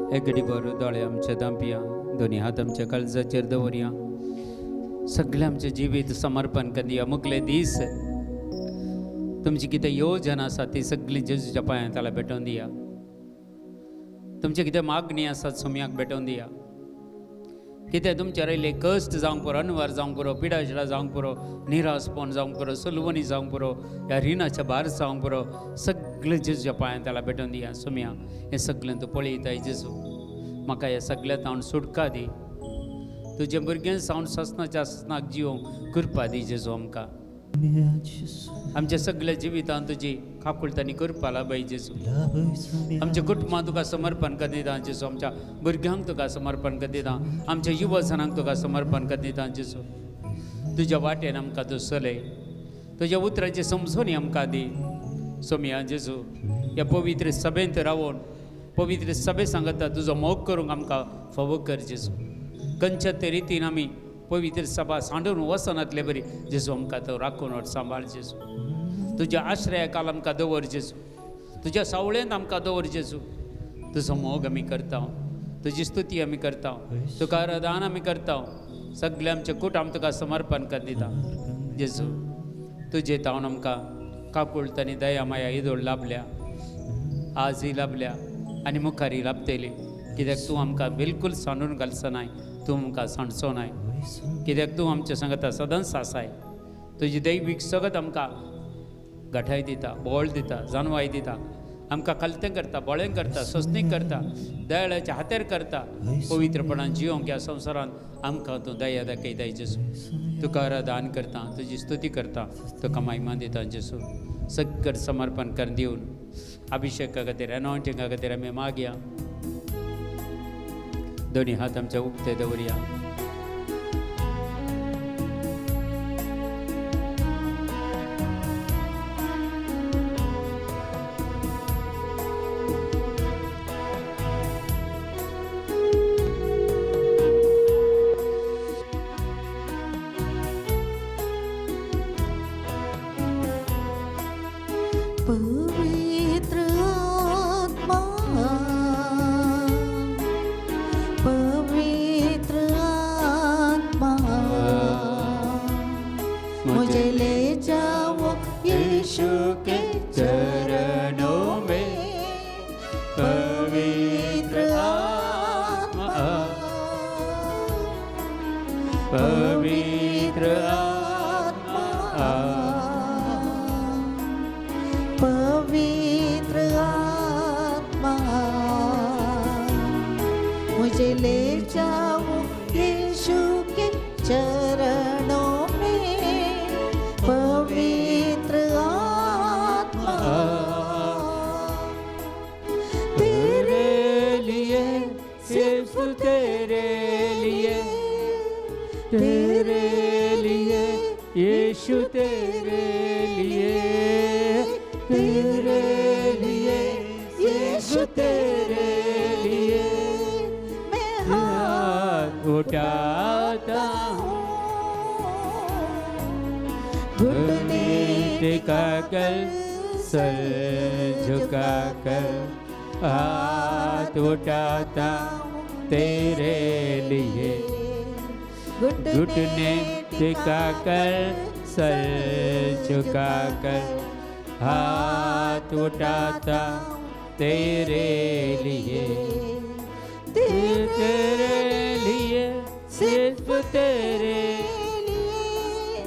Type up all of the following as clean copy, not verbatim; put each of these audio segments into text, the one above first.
एक घडी बरो दोळे आमचे दांपया, दोनी हात आमच्या काळजाचेर दवरया, सगळें आमचें जिवीत समर्पण करया. मुगले दीस तुमची कितें योजना आसा ती सगळी जेजूच्या पांयां ताला भेटोवन दिया. तुमची कितें मागणी आसा सोम्याक भेटोवन दिया. कितें तुमचे रायले कश्ट जावंक पुरो, अनवार जावंक पुरो, पिडाशिडा जावंक पुरो, निरासपण जावंक पुरो, सलवणी जावंक पुरो, ह्या रिणाच्या भार जावंक पुरो, सगळें जेजूच्या पांयां ताला भेटोवन दिया. सोम्या हें सगळें तूं पळयताय जेजू, म्हाका ह्या सगळ्या तावन सुटका दी. तुज्या भुरग्यां सावन ससनाच्या ससनाक जिवंक कृपा दी जेजू. आमकां आमच्या सगळ्या जिवितांत तुजी काकुळट आनी कृपा लाभय जेजू. आमच्या कुटुंबांत तुका समर्पण करता जेजू, आमच्या भुरग्यांक तुका समर्पण करता, आमच्या युवजनांक तुका समर्पण करता जेजू. तुज्या वाटेन आमकां तूं चलय, तुज्या उतराची समजणी आमकां दी. सोमया जेजू, ह्या पवित्र सभेंत रावून पवित्र सभे सांगता तुजो मोग करूंक आमकां फावो कर जेजू. खंयच्या ते रितीन आमी पवित्र सभा सांडून वचनातले बरी जेजू आमकां तो राखून वट सांबाळ जेजू. तुज्या आश्रया काल आमकां दवर जेजू, तुज्या सावळेंत आमकां दवर जेजू. तुजो मोग आमी करता, तुजी स्तुती आमी करता, तुका आराधन आमी करता. सगळें आमचें कूट आमी तुका समर्पण कर दिता जेजू. तुजे तावन आमकां काकुळट आनी दया माया येदोळ लाभल्या, आजय लाभल्या आनी मुखारय लाभतली. कित्याक तूं आमकां बिलकूल सांडून घालचो नाय, तूं आमकां सांडचो नाय. कित्याक तूं आमच्या सांगता सदांच आसाय. तुजी दैवीक सगळं आमकां गठाय दिता, बोळ दिता, जानवाय दिता, आमकां खालतें करता, बोळें करता, सोंसणीक करता, दयाळाच्या हातेर करता. पवित्रपणान जिवंक ह्या संवसारांत आमकां तूं दया दाखयताय जेजू. तुका आराधन करता, तुजी स्तुती करता, तुका महिमा दिता जेजू. सगळं समर्पण कर दिवन अभिषेका खातीर, एनॉयंटिंगा खातीर आमी मागया. दोनी हात आमचे उक्ते दवरया. पवित्र आत्मा, पवित्र आत्मा, मुझे ले जाओ यीशु के चरणों में. पवित्र आत्मा, पवित्र आत्मा, पवित्र आत्मा, मुझे ले जाओ यीशु के चरणों में. पवित्र आत्मा, तेरे लिए, सिर्फ तेरे लिए, तेरे लिए यीशु, तेरे लिए, तेरे लिए यीशु, तेरे लिए मैं हाथ हाथ उठाता हूँ. घुटने टिका कर, सर झुका कर हाथ उठाता तेरे लिए. घुटने टिका कर, सर झुका कर हाथ उठाता तेरे लिए. तेरे लिए, सिर्फ तेरे लिए,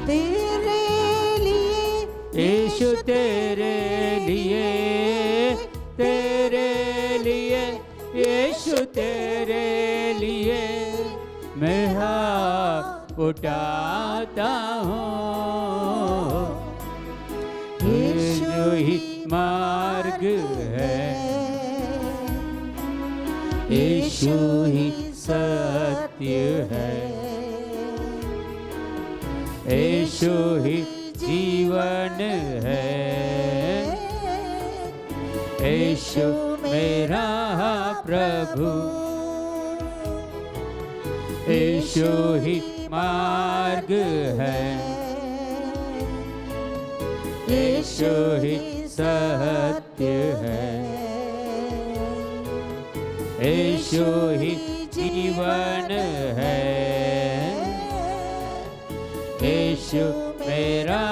तेरे लिए यीशु, तेरे लिए, तेरे लिए यीशु, तेरे लिए मैं हाथ उठाता हूँ. यीशु ही मार्ग है, यीशु ही सत्य है, यीशु ही जीवन है, यीशु मेरा प्रभु. यीशु ही मार्ग है, यीशु ही सत्य है, यीशु ही जीवन है, यीशु मेरा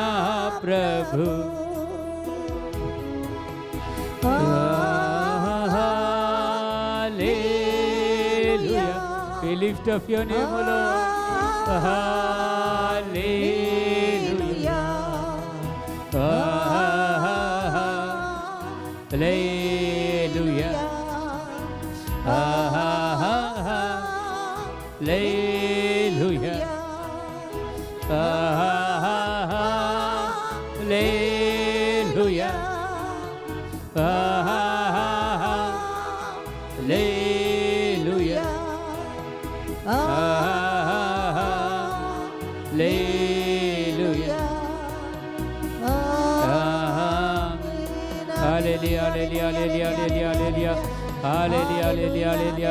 प्रभु। Hallelujah. We lift up your name, O Lord. Hallelujah. Hallelujah. Hallelujah. Hallelujah. Hallelujah. Hallelujah. Hallelujah, hallelujah, hallelujah, hallelujah, hallelujah, hallelujah,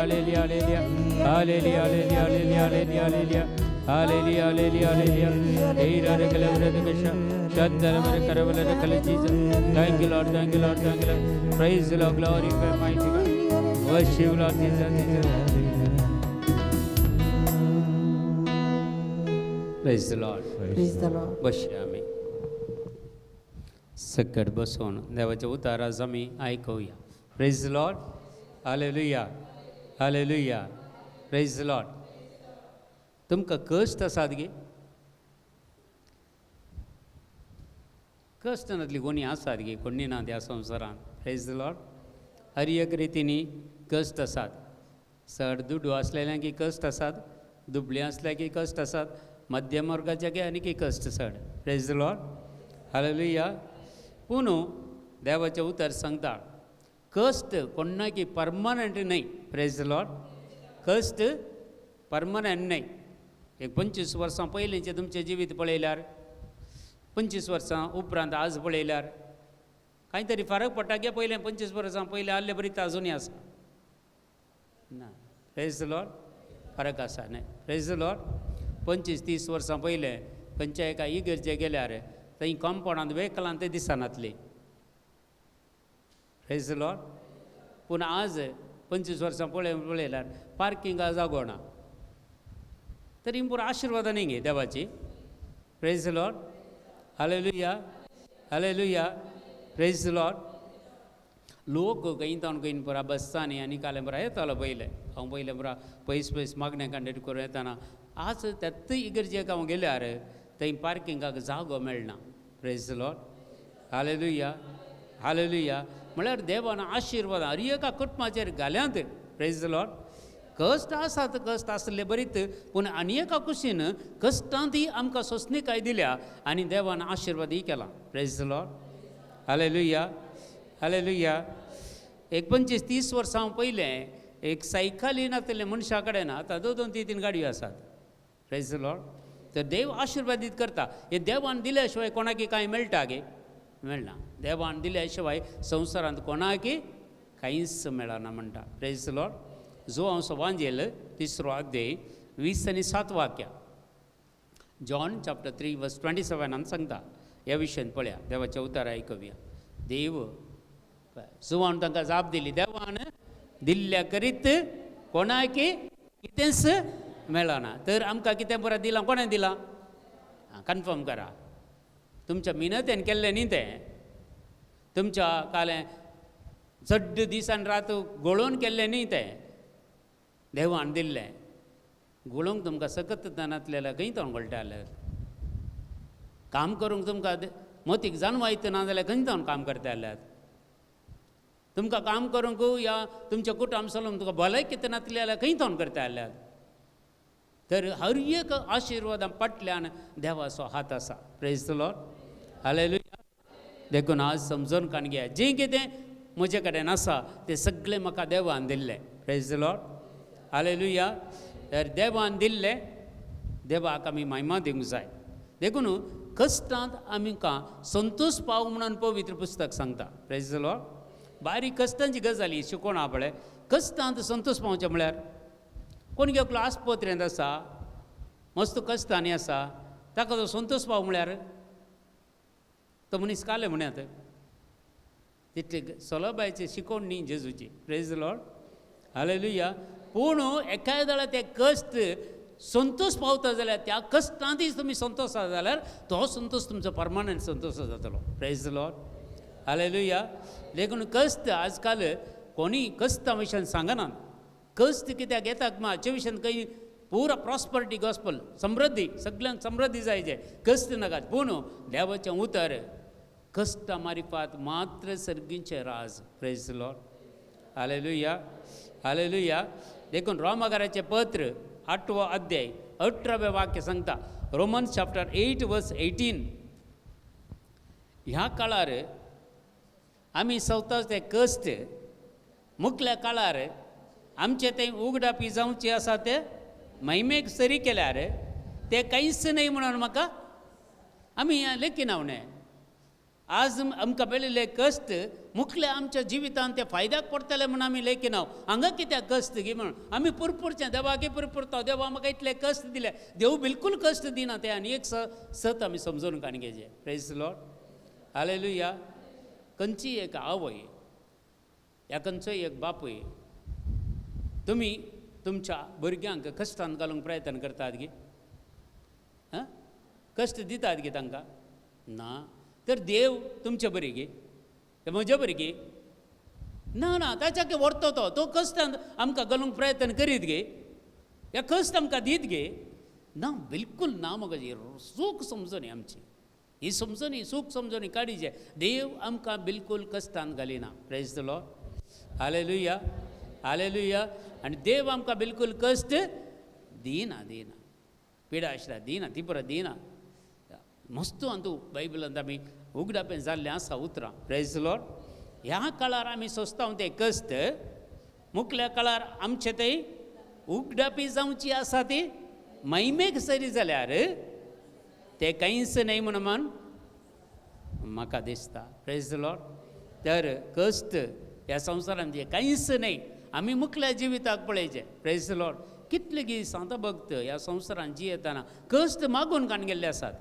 hallelujah, hallelujah, hallelujah, hallelujah, hallelujah, hallelujah, hallelujah, hallelujah, hallelujah. Jesus. Thank you, Lord, thank you, Lord, thank you, Lord. Praise the Lord, glorify mighty God. Worship Lord Jesus, Jesus. Praise the Lord. Praise the Lord. बसया आमी सकट बसून देवाच्या उतार आज आमी आयकुया. Praise Lord. Hallelujah, hallelujah. Praise Lord. तुमकां कश्ट आसात गे? कश्ट नातली कोणी आसात गे? कोणी ना त्या संवसारांत. प्रेज लॉर्ड. हर एक रितीनी कश्ट आसात. चड दुडू आसलेल्यांक कश्ट आसात, दुबळे आसल्या की कश्ट आसात, मध्यम वर्गाच्या की आनीक कश्ट चड. Praise Lord. Hallelujah. पूण देवाचें उतर सांगता कश्ट कोणाकी परमनंट न्हय. प्रेज लॉर्ड. कश्ट परमनंट न्हय. एक 25 वर्सां पयलींचें तुमचें जिवीत पळयल्यार, 25 वर्सां उपरांत आज पळयल्यार कांय तरी फरक पडटा गे? पयलें 25 वर्सां पयलीं आहले बरी आजुनूय आसा ना? प्रेज लॉर्ड. फरक आसा न्हय? Praise Lord. 25-30 वर्सां पयलें खंयच्या एका इगर्जे गेल्यार थंय कंपाउंडांत वेकलां तें दिसनातलीं. Praise Lord. पूण आज 25 वर्सां पळयल्यार पार्किंगा जागो ना. तरी पुरो आशिर्वाद न्ही गे देवाची? Praise Lord. Hallelujah, hallelujah. Praise Lord. लोक खंय तावन खंय पुरा बस्सांनी आनी कालें पुरा येतालो पयलें. हांव पयलें पुरा पयस पयस मागणें कांडेट करून येताना आज त्यात इगर्जेक हांव गेल्यार थंय पार्किंगाक जागो मेळना. Praise Lord. Hallelujah, hallelujah. म्हळ्यार देवान आशिर्वाद हर एका कुटुंबाचेर घाल्यांत. Praise Lord. कश्ट आसात, कश्ट आसले बरीत, पूण आनी एका कुशीन कश्टांतय आमकां सोंसणीकाय दिल्या आनी देवान आशिर्वादय केला. Praise Lord. Hallelujah, hallelujah. एक 25-30 वर्सां पयलें एक सायकली नासलें मनशा कडेन, आतां 2-2, 3-3 गाडयो आसात. Praise Lord. तर देव आशिर्वादीत करता. हे देवान दिल्या शिवाय कोणाकी कांय मेळटा गे? मेळना. देवान दिल्या शिवाय संवसारांत कोणाकी कांयच मेळना म्हणटा. Praise Lord. जो हांव सवांजेल 3रो अध्याय 20 आनी 7 वाक्या, जॉन चॅप्टर 3 वर्स 27 सांगता ह्या विशयान. पळया देवाचें उतर आयकुया. देव जुवान तांकां जाप दिली, देवान दिल्ल्या करीत कोणाकी कितेंच मेळना. तर आमकां कितें बरें दिलां? कोणें दिलां? कन्फर्म करा. तुमच्या मिनतेन केल्लें न्ही तें, तुमच्या कालें चड दीस आनी रात गोळोवन केल्लें न्ही तें, देवान दिल्लें. गोळोवंक तुमकां सकत नातलें खंय तोंड गोळटालें? काम करूंक तुमकां मोतीक जाणवायत ना जाल्यार खंय जावन काम करता? तुमकां काम करूंक या तुमच्या कुटुंब चलोवंक तुमकां भलायकी नातली जाल्यार खंय जावन करता जाल्यार? तर हर एक आशिर्वादां फाटल्यान देवाचो हात आसा. Praise the Lord. Hallelujah. देखून आज समजून काण घेया, जें कितें म्हजे कडेन आसा तें सगळें म्हाका देवान दिल्लें. Praise the Lord. Hallelujah. तर देवान दिल्लें, देवाक आमी महिमा दिवंक जाय. देखून कश्टांत आमकां संतोश पाव म्हणून पवित्र पुस्तक सांगता. Praise the Lord. बारीक कश्टांची गजाली शिकोवण आहा पळय. कश्टांत संतोश पावचें म्हळ्यार कोण एकलो आस्पत्रेंत आसा, मस्त कश्टांनी आसा, ताका तो संतोश पाव म्हळ्यार तो मनीस काले म्हण्यात तितली सलबायची शिकोवण न्ही जेजूची. Praise the Lord. हालेलुया. पूण एकाद्या ते कश्ट संतोश पावता जाल्यार त्या कश्टांतच तुमी संतोश आसा जाल्यार तो संतोश तुमचो परमनंट संतोश जातलो. Praise the Lord. Hallelujah. देखून कश्ट आजकाल कोणीय कश्टा विशयान सांगना. कश्ट कित्याक येता हाचे विशयान खंय पुरा प्रॉस्परिटी गॉस्पल, समृद्धी, सगल्यांक समृद्धी जाय जे कश्ट नाकात. पूण देवाचें उतर कश्टां मारिफात मात्र सर्गीचें राज. Praise the Lord. Hallelujah. Hallelujah. देखून रोमाकाराचें पत्र 8वो अध्याय 18वें वाक्य सांगता, रोमन्स चॅप्टर 8 वर्स 18. ह्या काळार आमी सवता ते कश्ट मुखल्या काळार आमचे ते उगडापी जावचे आसा ते महिमेक सरी केल्यार ते कांयच न्हय म्हणून म्हाका आमी लेखिना न्हय. आज आमकां मेळिल्ले कश्ट मुखल्या आमच्या जिवितांत ते फायद्याक पडटले म्हूण आमी लेखिना. हांगा कित्याक कश्ट गी म्हणून आमी पुरपुरचें, देवाक पुरपुरता, देवा म्हाका इतले कश्ट दिले. देव बिलकूल कश्ट दिना ते आनी एक सत आमी समजून काडून घेवचें. Praise the Lord. Hallelujah. खंयची एक आवय ह्या खंयचोय एक बापूय तुमी तुमच्या भुरग्यांक कश्टान घालूंक प्रयत्न करतात गी? आं, कश्ट दितात गी तांकां? ना. तर देव तुमचे बरी गी, म्हजे बरी गी? ना ना, ताच्या व्हरतो तो तो कश्टान आमकां घालूंक प्रयत्न करीत गे, ह्या कश्ट आमकां दीत गे? ना, बिलकूल ना. मगो सूख समजणी आमची, ही समजणी सूख समजणी काडीचे. देव आमकां बिलकूल कश्टान घालिना. Praise the Lord. Hallelujah. Hallelujah. आनी देव आमकां बिलकूल कश्ट दिना, दिना, पिडा आशिल्ल्या दिना, ती पुरा दिना. मस्त अंतू बायबलांत आमी उगडापें जाल्लें आसा उतरां. Praise the Lord. ह्या काळार आमी सोंसता ते कश्ट मुखल्या काळार आमचे ते उगडापी जावची आसा ती महिमेक सरी जाल्यार ते कांयच न्हय म्हूण मन म्हाका दिसता. Praise the Lord. तर कश्ट ह्या संवसारांत जे कांयच न्हय आमी मुखल्या जिविताक पळयचें. Praise the Lord. कितले गी सांत भक्त ह्या संवसारांत जियेतना कश्ट मागून काडून गेल्ले आसात,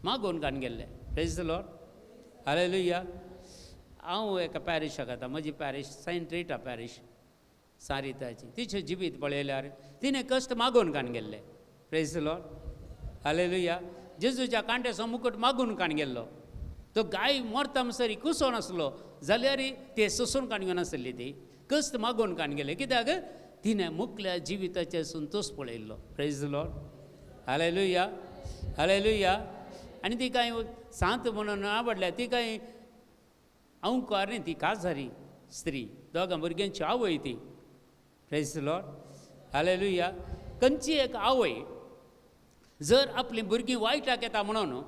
मागून काडून गेल्ले. Praise the Lord. Hallelujah. हांव एका पॅरिशाक वता, म्हजी पॅरीश सेंट रिटा पॅरीश सारिताची. तिचें जिवीत पळयल्यार तिणें कश्ट मागून काडून गेल्ले. Praise the Lord. Hallelujah. जेजूच्या कांट्याचो मुकूट मागून काडून गेल्लो. तो गाय मरता म्हणसर कुसोन आसलो जाल्यार ते सोसून काडून घेवन आसली. ती कश्ट मागून काडून गेले कित्याक तिणें मुखल्या जिविताचेर संतोश पळयल्लो. Praise the Lord. Hallelujah. Hallelujah. आनी ती कांय सांत म्हणून आवडल्या, ती कांय अंकार न्ही, ती काजारी स्त्री, दोगां भुरग्यांची आवय ती. Praise the Lord. Hallelujah. खंयची एक आवय जर आपलीं भुरगीं वायटाक येता म्हणून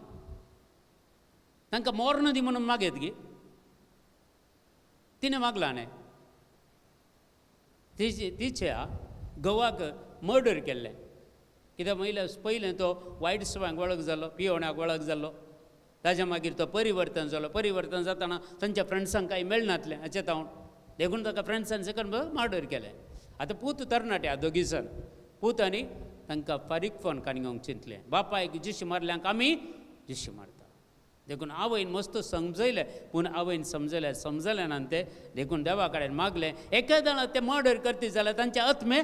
तांकां मोर्ण दी म्हणून मागयत गी? तिणें मागलां न्हय. तिच्या घोवाक मर्डर केल्लें. कित्याक म्हणल्यार पयलें तो वायट सवयांक वळख जालो, पियोवण्याक वळख जालो, ताज्या मागीर तो परिवर्तन जालो. परिवर्तन जातना तांच्या फ्रेंड्सांक कांय मेळनातलें हाचें तावन, देखून ताका फ्रेंड्सान सकयल मर्डर केलें. आतां पूत तरणाटे दोगी जाण पूत आनी तांकां फारीकपण काडून घेवंक चिंतलें. बापायक जिशी मारल्यांक आमी जिशी मारता. देखून आवयन मस्त समजयलें, पूण आवयन समजलें समजलें ना तें, देखून देवा कडेन मागलें. एकादां ते मर्डर करती जाल्यार तांचे आत्मे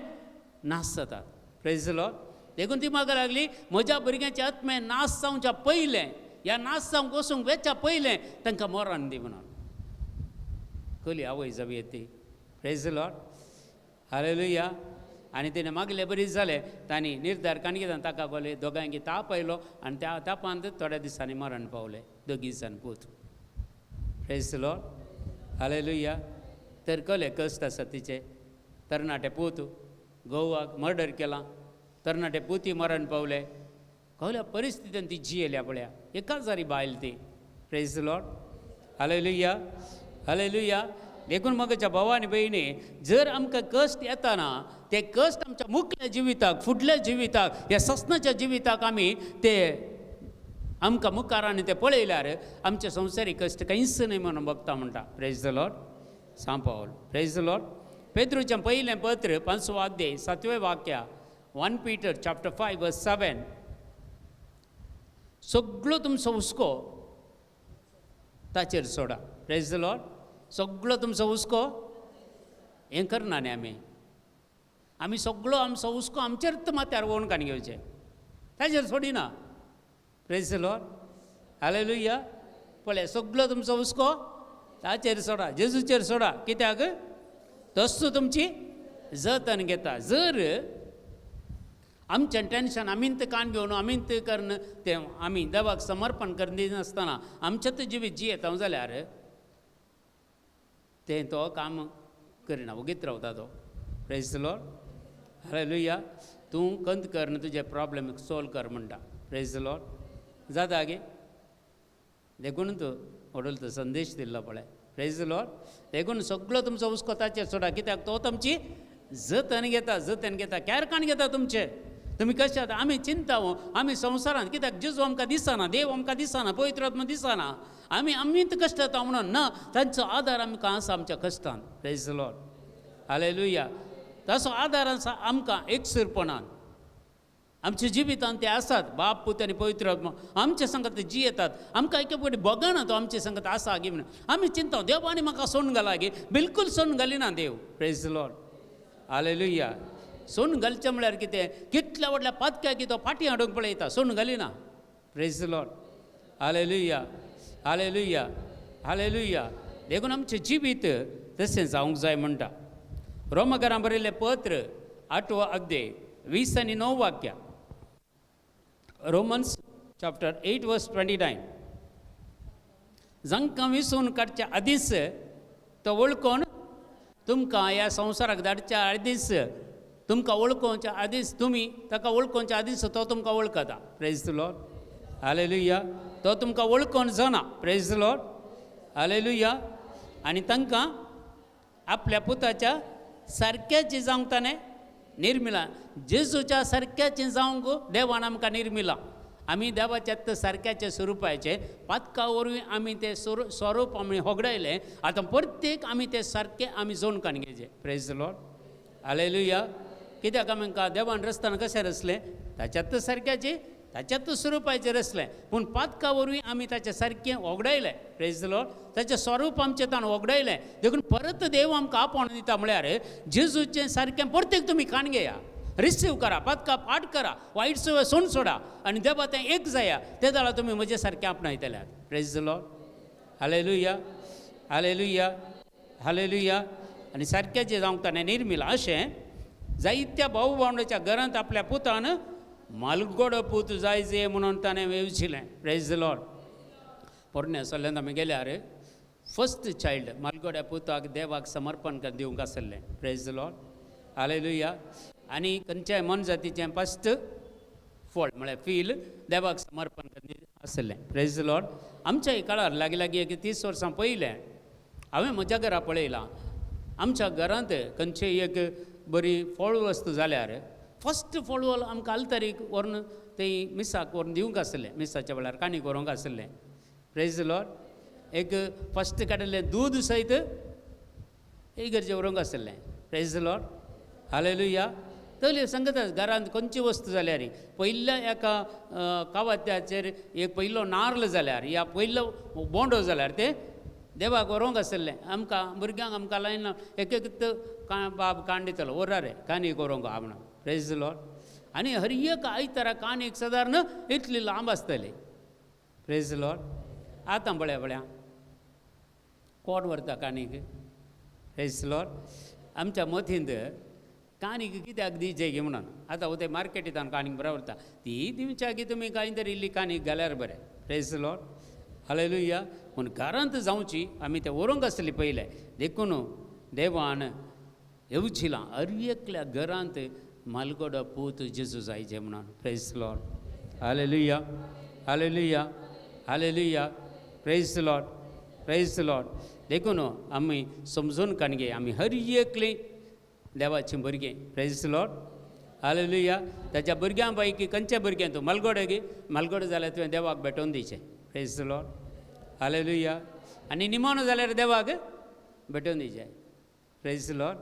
नाश जातात. Praise the Lord. देखून ती मागूंक लागली, म्हज्या भुरग्यांचे आत्मे नाश जावच्या पयलें, ह्या नाश जावंक वचूंक वेच्या पयलें तांकां मरण दी म्हणून. कली आवय जावं येत ती. Praise the Lord. Hallelujah. आनी तिणें मागले बरी जालें, तांणी निर्धार काडून घेतला. ताका गोले दोगांयकी ताप आयलो आनी त्या तापांत थोड्या दिसांनी मरण पावले दोगी जाण पूत. Praise the Lord. Hallelujah. तर कले कश्ट आसा तिचे. तरणाटे पूत गोवाक मर्डर केलां, तरणाटे पुती मरण पावले. कहल्या परिस्थितीन ती जियेल्या पळया, एकाजारी बायल ती. Praise the Lord. Hallelujah. Hallelujah. देखून म्हज्या भावा आनी भयणी, जर आमकां कश्ट येताना ते कश्ट आमच्या मुखल्या जिविताक, फुडल्या जिविताक, ह्या ससनाच्या जिविताक आमी ते आमकां मुखार आनी ते पळयल्यार आमचे संवसारीक कश्ट कांयच न्हय म्हणून बघता म्हणटा. Praise the Lord. San Paul. Praise the Lord. पेद्रूचें पयलें पत्र 5वो अध्याय 7वें वाक्य, 1 पीटर चॅप्टर 5 वर्स 7. सगळो तुमचो हुस्को ताचेर सोडा. Praise the Lord. सगळो तुमचो हुस्को हें करना न्ही आमी. आमी सगळो आमचो हुस्को आमचेरच माथ्यार वोण काडून घेवचें, ताचेर सोडिना. Praise the Lord, hallelujah. पळय सगळो तुमचो हुस्को ताचेर सोडा, जेजूचेर सोडा. कित्याक तसो तुमची जतन घेता. जर आमचें टेंशन आमींत कान घेवन आमींत करून तें आमी देवाक समर्पण करून दिनासतना आमचें जिवीत जियेता जाल्यार तें तो काम करिना, वगीत रावता तो. Praise the Lord, hallelujah. तूं कंत कर तुजे प्रॉब्लम सोल्व कर म्हणटा. प्रेज the Lord. जाता गे देखून तूं व्हडलो तो संदेश दिल्लो पळय. Praise the Lord. देखून सगळो तुमचो हुस्को ताचेर सोडा, कित्याक तो तुमची जतन घेता, जतन घेता, कॅर काण घेता तुमचे. तुमी कशें आतां आमी चिंता हो आमी संवसारांत, कित्याक जेजू आमकां दिसना, देव आमकां दिसना, पवित्र आत्मा दिसना, आमी आमीच कश्ट जाता म्हणून ना, तांचो आदार आमकां आसा आमच्या कश्टान. Praise the Lord, hallelujah. ताचो आदार आसा आमकां एकसूरपणान आमच्या जिवितांत ते आसात. बाप, पूत आनी पवित्र आत्मा आमच्या संगत जियेतात. आमकां एके फावटी बगना तो आमचे संगत आसा गी म्हणून आमी चिंता, देव आनी म्हाका सोडून घाला गी, बिलकूल सोडून घालिना देव. Praise the Lord, hallelujah. सोडून घालचें म्हळ्यार कितें, कितल्या व्हडल्या पातक्याक तो फाटीं हाडूंक पळयता, सोडून घालिना. Praise the Lord, hallelujah, hallelujah, hallelujah. देखून आमचें जिवीत तशें जावंक जाय म्हणटा. रोमकरां बरयल्लें पत्र 8वो अध्याय 20 आनी 9 वाक्या, रोमन्स चॅप्टर 8 वर्स 29. जांकां विसून काडच्या आदींच तो वळखून तुमकां ह्या संवसाराक धाडच्या आदींच, तुमकां वळखोवच्या आदींच, तुमी ताका वळखोवच्या आदींच तो तुमकां वळखता. Praise the Lord, hallelujah. तो तुमकां वळखोवन जाना. प्रेज the Lord, hallelujah. आनी तांकां आपल्या पुताच्या सारक्याचें जावंक ताणें निर्मिलां. जेजूच्या सारक्याचें जावंक देवान आमकां निर्मिलां. आमी देवाच्या सारक्याचें स्वरुपाचें पातका वरवीं आमी तें स्वरूप आमी होगडायलें. आतां प्रत्येक आमी तें सारकें आमी जोड काडून घेवचें. Praise the Lord, hallelujah. कित्याक आमकां देवान रचतना कशें रचलें, ताच्यात सारक्याचें, ताच्यात स्वरुपाचें रचलें, पूण पातका वरवीं आमी ताचें सारकें होगडायलें. Praise the Lord. ताचें स्वरूप आमचें ताणें होगडायलें. देखून परत देव आमकां आपोवन दिता म्हळ्यार जेजूचें सारकें प्रत्येक तुमी काण घेया, रिसीव करा, पातका पाठ करा, वायट सवय सोडून सोडा आनी देवा तें एक जाया, ते जाल्यार तुमी म्हजे सारकें आपणायतल्यात. Praise the Lord, hallelujah, hallelujah, hallelujah. आनी सारकें जावंक ताणें निर्मिलां. अशें जायत्या भाव भावंडाच्या घरांत आपल्या पुतान मालगोडो पूत जाय जे म्हणून ताणें वेवचिलें. Praise the Lord. पोरण्या सल्ल्यान आमी गेल्यार फर्स्ट चायल्ड मालगोड्या पुताक देवाक समर्पण कर दिवंक आसलें. Praise the Lord, hallelujah. आनी खंयच्याय मोनजातीचें फर्स्ट फळ म्हळ्यार फील देवाक समर्पण कर आसलें. Praise the Lord. आमच्या काळार लागीं लागीं एक 30 वर्सां पयलें हांवें म्हज्या घरा पळयलां, आमच्या घरांत खंयचेय एक बरी फळ वस्तू जाल्यार फर्स्ट फळ आमकां आल्तारीक व्हरून ते मिसाक व्हरून दिवंक आसलें, मिसाच्या वेळार काणीक व्हरूंक आसलें. Praise the Lord. एक फर्स्ट काडिल्लें दूद सयत इगर्जे व्हरूंक आसलें. Praise the Lord, hallelujah. तसली सांगता घरांत खंयची वस्तू जाल्यार पयल्या एका कावात्याचेर एक पयलो नार्ल जाल्यार या पयलो बोंडो जाल्यार ते देवाक व्हरूंक आसलें. आमकां भुरग्यांक आमकां लायन एक एक बाब काण दितलो व्हरा रे काणीक व्हरूंक हा म्हणून. Praise the Lord. आनी हर एक आयतारा काणीक सादारण इतली लांब आसतली. Praise the Lord. आतां पळया पळया कोण व्हरता काणीक. Praise the Lord. आमच्या मतींत काणीक कित्याक दिवचें गी म्हणून आतां ते मार्केटींत काणीक बरें व्हरता, ती दिवच्या की तुमी कांय तरी इल्ली काणीक घाल्यार बरें. Praise the Lord, hallelujah. पूण घरांत जावची आमी तें व्हरूंक आसली पयलें. देखून देवान येवचिलां हर एकल्या घरांत मालगोडो पूत जेजू जायचे म्हणून. Praise the Lord, hallelujah, hallelujah, hallelujah. Praise the Lord, praise the Lord. देखून आमी समजून काणगे आमी हर एकली देवाचीं भुरगीं. Praise the Lord, hallelujah. ताच्या भुरग्यां पैकी खंयच्या भुरग्यां तूं मालगोडे गी, मालगोडे जाल्यार तुवें देवाक भेटोवन दिवचें. Praise the Lord, hallelujah. आनी निमाणो जाल्यार देवाक भेटोवन दिवचें. Praise the Lord,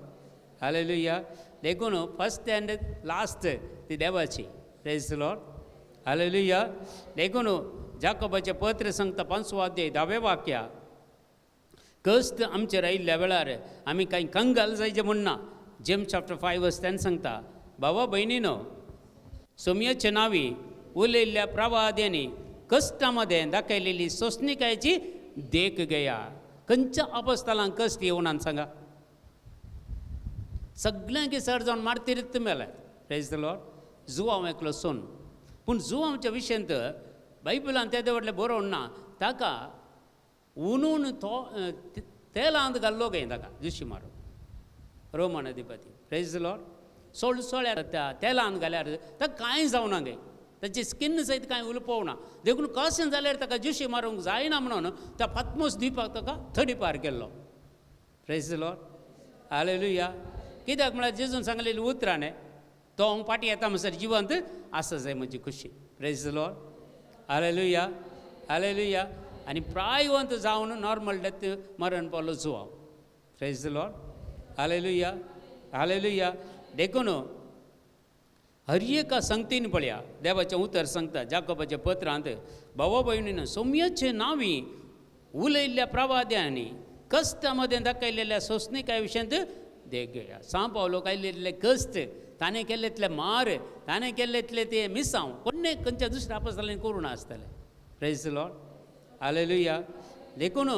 hallelujah. देखून फर्स्ट एंड लास्ट ती देवाची. Praise the Lord, hallelujah. देखून जाकोबाचें पत्र सांगता 5वो अध्याय 10वें वाक्या, कश्ट आमचेर आयिल्ल्या वेळार आमी कांय कंगाल जायचें म्हूण ना. जेम्स चॅप्टर 5 वर्स 10 सांगता, भावा भयणीनो, सोमयाचे नांवी उलयल्ल्या प्रवाद्यांनी कश्टां मदें दाखयलेली सोंसणिकायेची देख घेया. खंयच्या अवस्थालांक कश्ट येवनान सांगा? सगल्यांक सर जावन मारतीरीत मेले. Praise the Lord. जुवांव एकलो सोन, पूण जुवांवच्या विशयांत बायबलान तेदे व्हडलें बरोवन ना. ताका उनून तो तेलांत घाल्लो खंय ताका जुशी मारून Roman Adhipati. Praise the Lord. सोळसोळ्या त्या तेलांत घाल्यार ताका कांय जावना गे, ताची स्किन सयत कांय उलपोवना. देखून कशें जाल्यार ताका जुशी मारूंक जायना म्हणून त्या फातमोस द्वीपाक ताका थडी पार केल्लो. Praise the Lord. Hallelujah. कित्याक म्हळ्यार जेजून सांगलेली उतरां न्ही, तो हांव फाटीं येता म्हणसर जिवंत आसा जाय म्हजी खुशी. Praise the Lord. Hallelujah. Hallelujah. आनी प्रायवंत जावन नॉर्मल डेथ मरण पावलो Joao. Praise the Lord. Hallelujah. Hallelujah. देखून हर एका संगतीन पळया देवाचें उतर सांगता जाकोबाच्या पत्रांत, भावा भयणीन सोमयाचे नांवी उलयल्ल्या प्रवाद्यांनी कश्टां मदें दाखयलेल्या सोंसणिकाय विशयांत देख घेया. सां पावलो कायलेले कश्ट, ताणें केल्लेतले मार, ताणें केल्लेतले ते मिसांव कोण्णे खंयच्या दुसऱ्या आपसाल्यान करूं नासतले. Praise the Lord. Hallelujah. देखून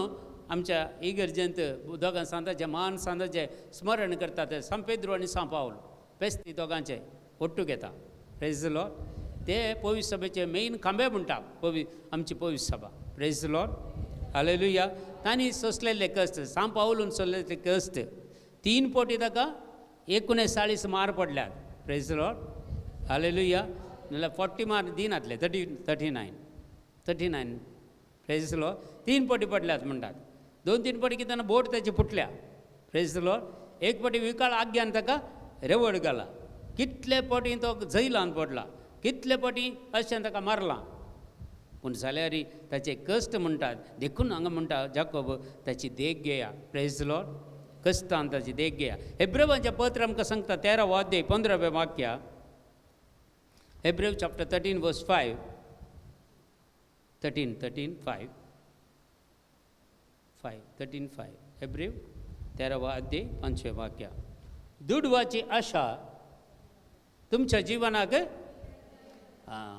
आमच्या इगर्जेंत दोगां सांताचें मान सांताचें स्मरण करतात, सांत पेद्रू आनी सांत पावल पेस्ती दोगांचे ಒಟ್ಟು घेता. Praise the Lord. ते पवित्र सभेचे मेन खांबे म्हणटा आमची पवित्र सभा. Praise the Lord. Hallelujah. तांणी सोंसलेले कश्ट, सांत पावलून सोंसलेले कश्ट, 3 पटी ताका 39 मार पडल्यात. Praise the Lord. Hallelujah. नाल्यार 40 मार दिनातले, 39. Praise the Lord. 3 पटी पडल्यात म्हणटात. 2-3 पटी कितें बोट ताची फुटल्या. Praise the Lord. 1 पटी विकाळ आज्ञान ताका रेवड घाला. कितले पटी तो जैलान पडला, कितले पटी अशें ताका मारला, पूण जाल्यार ताचे कश्ट म्हणटात. देखून हांगा म्हणटा जाकोब ताची देख घेया. Praise the Lord. कश्टान ताची देख घेया. हेब्रेवांचें पत्र आमकां सांगता 13 अध्याय 15 वाक्या, हेब्रेव चॅप्टर 13 वर्स 5, 13 13 5 5 13 5, हेब्रेव 13 अध्याय 5 वाक्या. दुडवाची आशा तुमच्या जिवनाक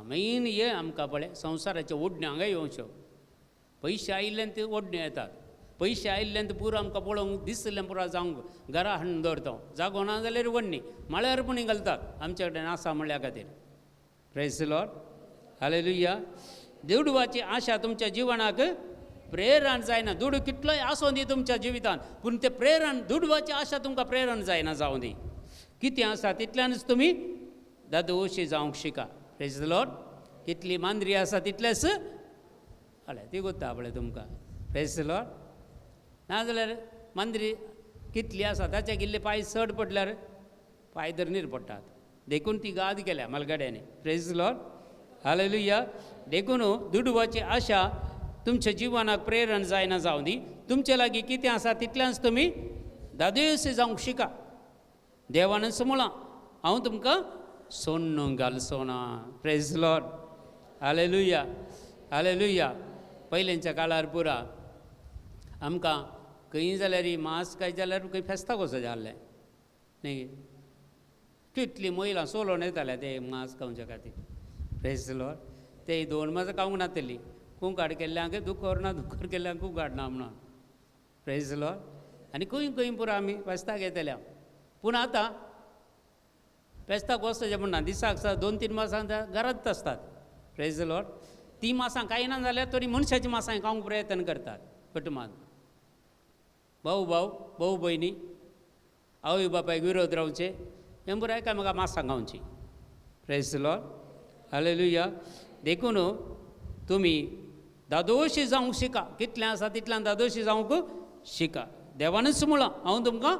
मेन हे आमकां पळय संवसाराचे ओडण्यो हांगा येवच्यो. पयशे आयिल्ल्यान ते ओडण्यो येतात, पयशे आयिल्ल्यान ते पुरो आमकां पळोवंक दिसलें पुरो जावंक घरा हाडून दवरता, जागो ना जाल्यार वडणी माळ्यार पूण घालतात आमच्या कडेन आसा म्हणल्या खातीर. Praise the Lord. Hallelujah. दुडवाची आशा तुमच्या जिवनाक प्रेरण जायना. दुडू कितलोय आसूं दी तुमच्या जिवितान, पूण ते प्रेरण दुडवाची आशा तुमकां प्रेरण जायना जावं दी. कितें आसा तितल्यानच तुमी दादोशी जावंक शिका. Praise the Lord. कितली मांद्री आसा तितलेच हळ्या ती गोत्ता पळय तुमकां. Praise the Lord. नाजाल्यार मांद्री कितली आसा ताच्या गेल्ले पांय चड पडल्यार पांय धरणीर पडटात. देखून ती गाद केल्या मालगाड्यांनी. Praise the Lord. Hallelujah. देखून दुडवाची आशा तुमच्या जिवनाक प्रेरण जायना जावं दी. तुमचे लागीं कितें आसा तितल्यानच तुमी दादोशी जावंक शिका. देवानच म्हळां हांव तुमकां सोण्ण घालचो ना. Praise the Lord. Hallelujah. Hallelujah. पयलींच्या काळार पुरा आमकां खंय जाल्यार मांस काय जाल्यार खंय फेस्ताक वचो जाल्लें न्ही, कितलीं महिलां सोलोवन येताले ते मांस खावच्या खातीर. Praise the Lord. ते 2 मासां खावंक नातली, कुंकाड केल्ल्यांक दुखोर ना, दुखोर केल्ल्यांक कुंकाड ना म्हणून. Praise the Lord. आनी खंय खंय पुरा आमी फेस्ताक येतल्या, पूण आतां फेस्ताक वचचें म्हण ना, दिसाक 2-3 मासां घरांत आसतात. Praise the Lord. ती मासां कांय ना जाल्यार तरी मनशाची मासां खावंक प्रयत्न करतात कुटुंबांत. भाऊ भाव, भाऊ भयणी, आवय बापायक विरोध रावचे, हें बरें एकामेका मासां खावची. Praise the Lord. Hallelujah. देखून तुमी दादोशी जावंक शिका. कितलें आसा तितल्यान दादोशी जावंक शिका. देवानच म्हळां हांव तुमकां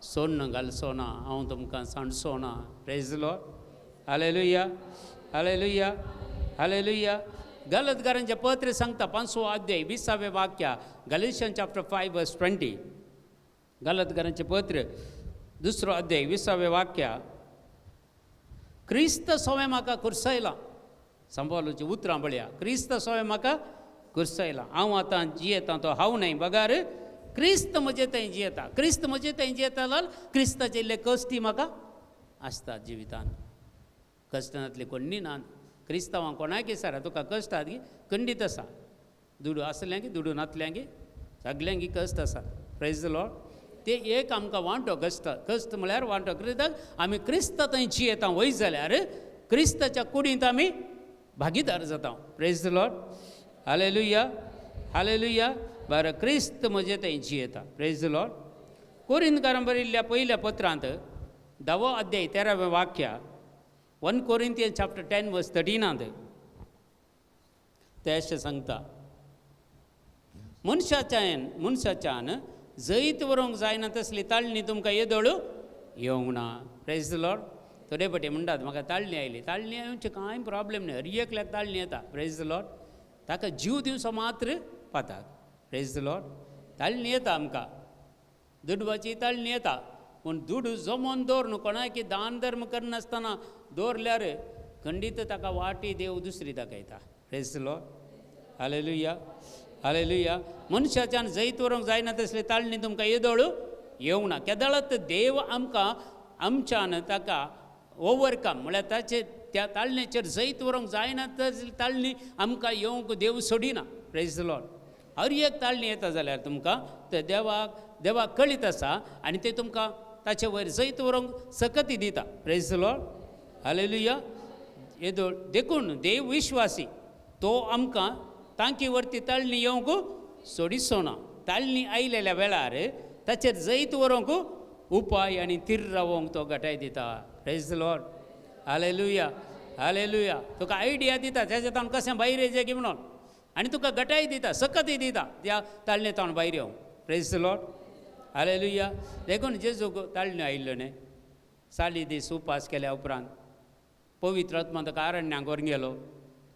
सोण्ण घालचो ना, हांव तुमकां सांडचो ना. Praise the Lord. Hallelujah. Hallelujah. Hallelujah. गलतकारांचें पत्र सांगता 5 अध्याय 20 वाक्या, गलेशियन चॅप्टर 5 वर्स 20. गलतकारांचें पत्र 2 अध्याय 20 वाक्या, क्रिस्त सोवें म्हाका कुर्सायला. सांबाळूची उतरां पळया, क्रिस्त सोवें म्हाका कुर्सायला. हांव आतां जियेतां तो हांव न्हय बगार क्रिस्त म्हजे थंय जियेता, क्रिस्त म्हजे थंय जियेता जाल्यार क्रिस्ताचे इल्ले कश्टी म्हाका आसतात जिवितान. कश्टांतले कोण्णी ना क्रिस्तांवांक कोणाक सर तुका कश्ट आसा खंडीत आसा, दुडू आसल्यांकी दुडू नातल्यांकी सगल्यांकी कश्ट आसा. Praise the Lord. ते एक आमकां वांटो कश्ट, कश्ट म्हळ्यार वांटो. कित्याक आमी क्रिस्ता थंय जियेता वय जाल्यार क्रिस्ताच्या कुडींत आमी भागीदार जाता. Praise the Lord. Hallelujah, hallelujah. बरें, क्रिस्त म्हजे थंय जियेता. Praise the Lord. कोरिंदकारां बरयल्ल्या पयल्या पत्रांत 10वो अध्याय 13वें वाक्य, 1 Corinthians chapter 10 verse 13 ते अशें सांगता, मनशाच्यान जैत व्हरूंक जायना तसली ताळणी तुमकां येदोळ येवंक ना. Praise the Lord. थोडे पटी म्हणटात म्हाका ताळणी आयली, ताळणी येवचे कांय प्रॉब्लेम न्हय, हर एकल्याक ताळणी येता. Praise the Lord. ताका जीव दिवचो मात्र पाताक. Praise the Lord. ताळणी येता आमकां, दुडवाची ताळणी येता, पूण दुडू जमोवन दवर न्हू, कोणाक दान धर्म करनासतना दवरल्यार खंडीत ताका वाटी देव दुसरी दाखयता. Praise the Lord. Hallelujah, hallelujah. मनशाच्यान जैत व्हरूंक जायना तसली ताळणी तुमकां येदोळ येवंक ना. केदळात देव आमकां आमच्यान ताका ओवरकम म्हळ्यार ताचे त्या ताळणेचेर जैत व्हरूंक जायना तसली ताळणी आमकां येवंक देव सोडिना. Praise the Lord. हर एक ताळणी येता जाल्यार तुमकां ते देवाक कळीत आसा आनी ते तुमकां ताचे वयर जैत व्हरूंक सकती दिता. Praise the Lord. Hallelujah. येदोळ देखून देव विश्वासी, तो आमकां तांकी वरती ताळणी येवंक सोडिचो ना. ताळणी आयलेल्या वेळार ताचेर जैत व्हरूंक उपाय आनी तीर रावोंक तो घटाय दिता. Praise the Lord. Hallelujah, hallelujah. तुका आयडिया दिता ताच्या तावन कशें भायर येयचें की म्हणून, आनी तुका घटाय दिता, सकतय दिता त्या ताळणे तावन भायर येवंक. Praise the Lord. Hallelujah. देखून जेजूक ताळण्यो आयिल्ल्यो न्हय, 40 दीस उपास केल्या उपरांत पवित्र आत्मा ताका अरण्यांक व्हरून गेलो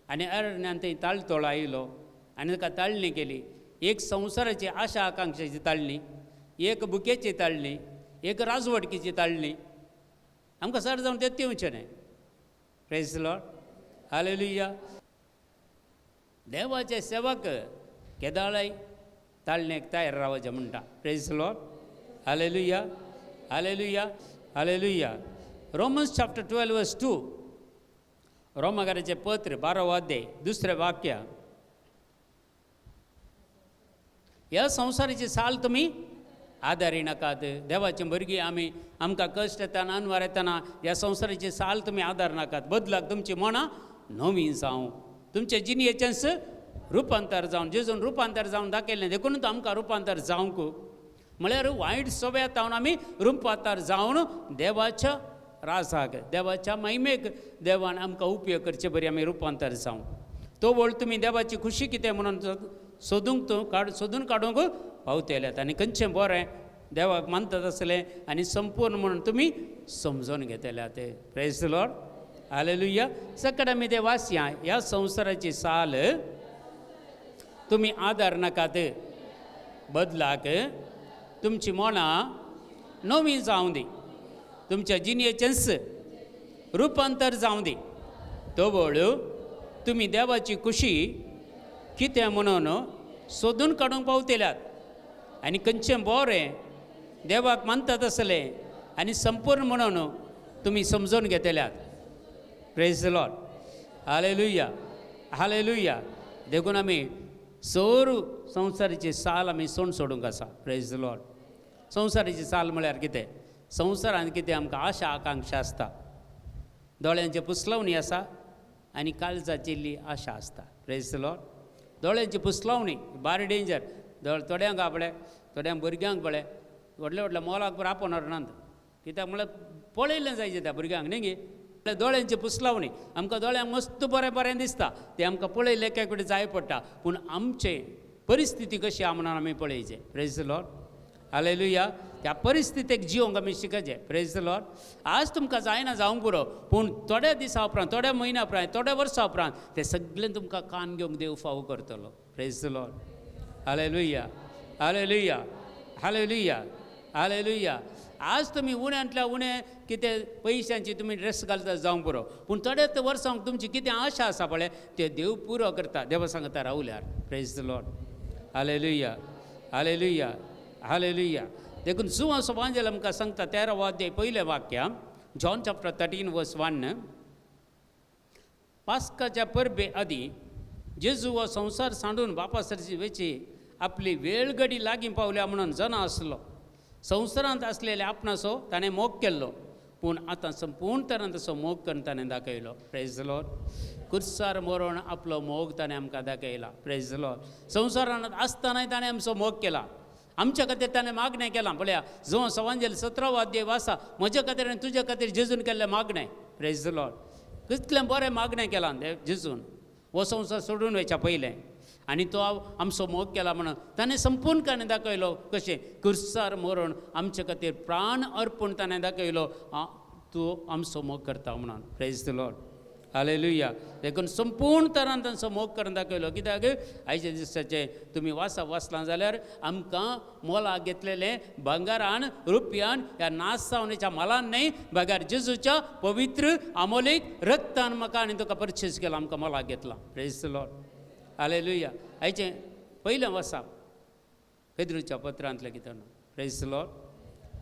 आनी अरण्यांत थंय ताळतोळ आयलो आनी ताका ताळणी केली. एक संवसाराची आशा आकांक्षाची ताळणी, एक बुकेची ताळणी, एक राजवटकीची ताळणी. आमकां सर जावन तें येवचें न्हय. Praise the Lord. Hallelujah. देवाचे सेवक केदाळय ताळणेक तयार रावचें म्हणटा. Praise the Lord. Hallelujah, hallelujah, hallelujah. Romans chapter 12 verse 2, रोमाकाराचें पत्र 12वो अध्याय 2 वाक्य, ह्या संवसाराची साल तुमी आदारी नाकात. देवाचे भुरगीं आमी, आमकां कश्ट येतना अनवार येतना ह्या संवसाराची साल तुमी आदार नाकात. बदलाक तुमची मनां नवीं जावं, तुमचे जिणयेचेंच रुपांतर जावन, जेजून रुपांतर जावन दाखयलें देखून आमकां रुपांतर जावंक म्हळ्यार वायट सोब्या तावन आमी रुपांतर जावन देवाच्या राजाक, देवाच्या महिमेक देवान आमकां उपयोग करचे बरी आमी रुपांतर जावं. तो वळ तुमी देवाची खुशी कितें म्हणून सोदूंक तो सोदून काडूंक पावतल्यात आनी खंयचें बरें देवाक मानतात आसलें आनी संपूर्ण म्हणून तुमी समजून घेतल्यात. Praise the Lord. Hallelujah. सकट आमी ते वाचया, ह्या संवसाराची साल तुमी आदार नाकात, बदलाक तुमची मनां नवीं जावं दी, तुमच्या जिणयेचेंच रुपांतर जावं दी. तवळ तुमी देवाची खुशी कितें म्हणून सोदून काडूंक पावतल्यात आनी खंयचें बरें देवाक मानतात आसलें आनी संपूर्ण म्हणून तुमी समजून घेतल्यात. Praise the Lord. Hallelujah, hallelujah. देखून आमी सोर संवसाराची साल आमी सोण सोडूंक आसा. Praise the Lord. संवसाराची साल म्हळ्यार कितें? संवसारांत कितें आमकां आशा आकांक्षा आसता, दोळ्यांचे पुसलवणी आसा आनी काळजाची इल्ली आशा आसता. Praise the Lord. दोळ्यांची पुसलवणी बारी डेंजर. थोड्यांक आपले, थोड्यांक भुरग्यांक पळय व्हडल्या व्हडल्या मोलाक पुरो आपोवन व्हरनात, कित्याक म्हळ्यार पळयलें जायचें त्या भुरग्यांक न्ही गे. दोळ्यांची पुसलावणी आमकां दोळ्यांक मस्त बरें बरें दिसता, तें आमकां पळयलें काय कुठे जाय पडटा, पूण आमचे परिस्थिती कशी आहा म्हणून आमी पळयचें. Praise the Lord. Hallelujah. त्या परिस्थितीक जिवंक आमी शिकचें. Praise the Lord. आज तुमकां जायना जावंक पुरो, पूण थोड्या दिसां उपरांत, थोड्या म्हयन्या उपरांत, थोड्या वर्सां उपरांत तें सगळें तुमकां कान घेवंक देव फावो करतलो. Praise the Lord. Hallelujah, hallelujah, hallelujah, hallelujah. आज तुमी उण्यांतल्या उणें कितें पयशांची तुमी ड्रेस घालता जावंक पुरो, पूण थोड्याच वर्सांक तुमची कितें आशा आसा पळय ते देव पुरो करता. देवा सांगता रावल्यार. Praise the Lord. Hallelujah, hallelujah. Hallelujah. देखून जुवां सभांजल आमकां सांगता 13 अध्याय पयलें वाक्य, जॉन चॅप्टर 13 वर्स 1, पास्काच्या परबे आदीं जेजू हो संवसार सांडून बापा सरची वेची आपली वेळगडी लागीं पावल्या म्हणून जाणा आसलो. संवसारांत आसलेले आपणाचो ताणें मोग केल्लो, पूण आतां संपूर्ण तरान तसो मोग करून ताणें दाखयलो. Praise the Lord. कुर्सार मरोण आपलो मोग ताणें आमकां दाखयला. Praise the Lord. संवसारांत आसतनाय ताणें आमचो मोग केला, आमच्या खातीर ताणें मागणें केलां. पळया जो सवांजेल 17 अध्याय वासा, म्हज्या खातीर आनी तुज्या खातीर जेजून केल्लें मागणें. Praise the Lord. कितलें बरें मागणें केलां जेजून हो संवसार सोडून वयच्या पयलें, आनी तो आमचो मोग केला म्हणून ताणें संपूर्ण ताणें दाखयलो. कशें कुर्सार मरण आमचे खातीर प्राण अर्पण ताणें दाखयलो, तूं आमचो मोग करता म्हणून. Praise the Lord. Hallelujah. देखून संपूर्ण तरान तांचो मोग करून दाखयलो. कित्याक आयच्या दिसाचें तुमी वासा वाचलां जाल्यार आमकां मोलाक घेतलेलें भांगरान रुपयान ह्या नासावणेच्या मालान न्हय, बगर जेजूच्या पवित्र आमोलीक रक्तान म्हाका आनी तुका परचेज केला, आमकां मोलाक घेतला. Praise the Lord. Hallelujah. आयचें पयलें वासा पेद्रूच्या पत्रांतलें कितें. Praise the Lord.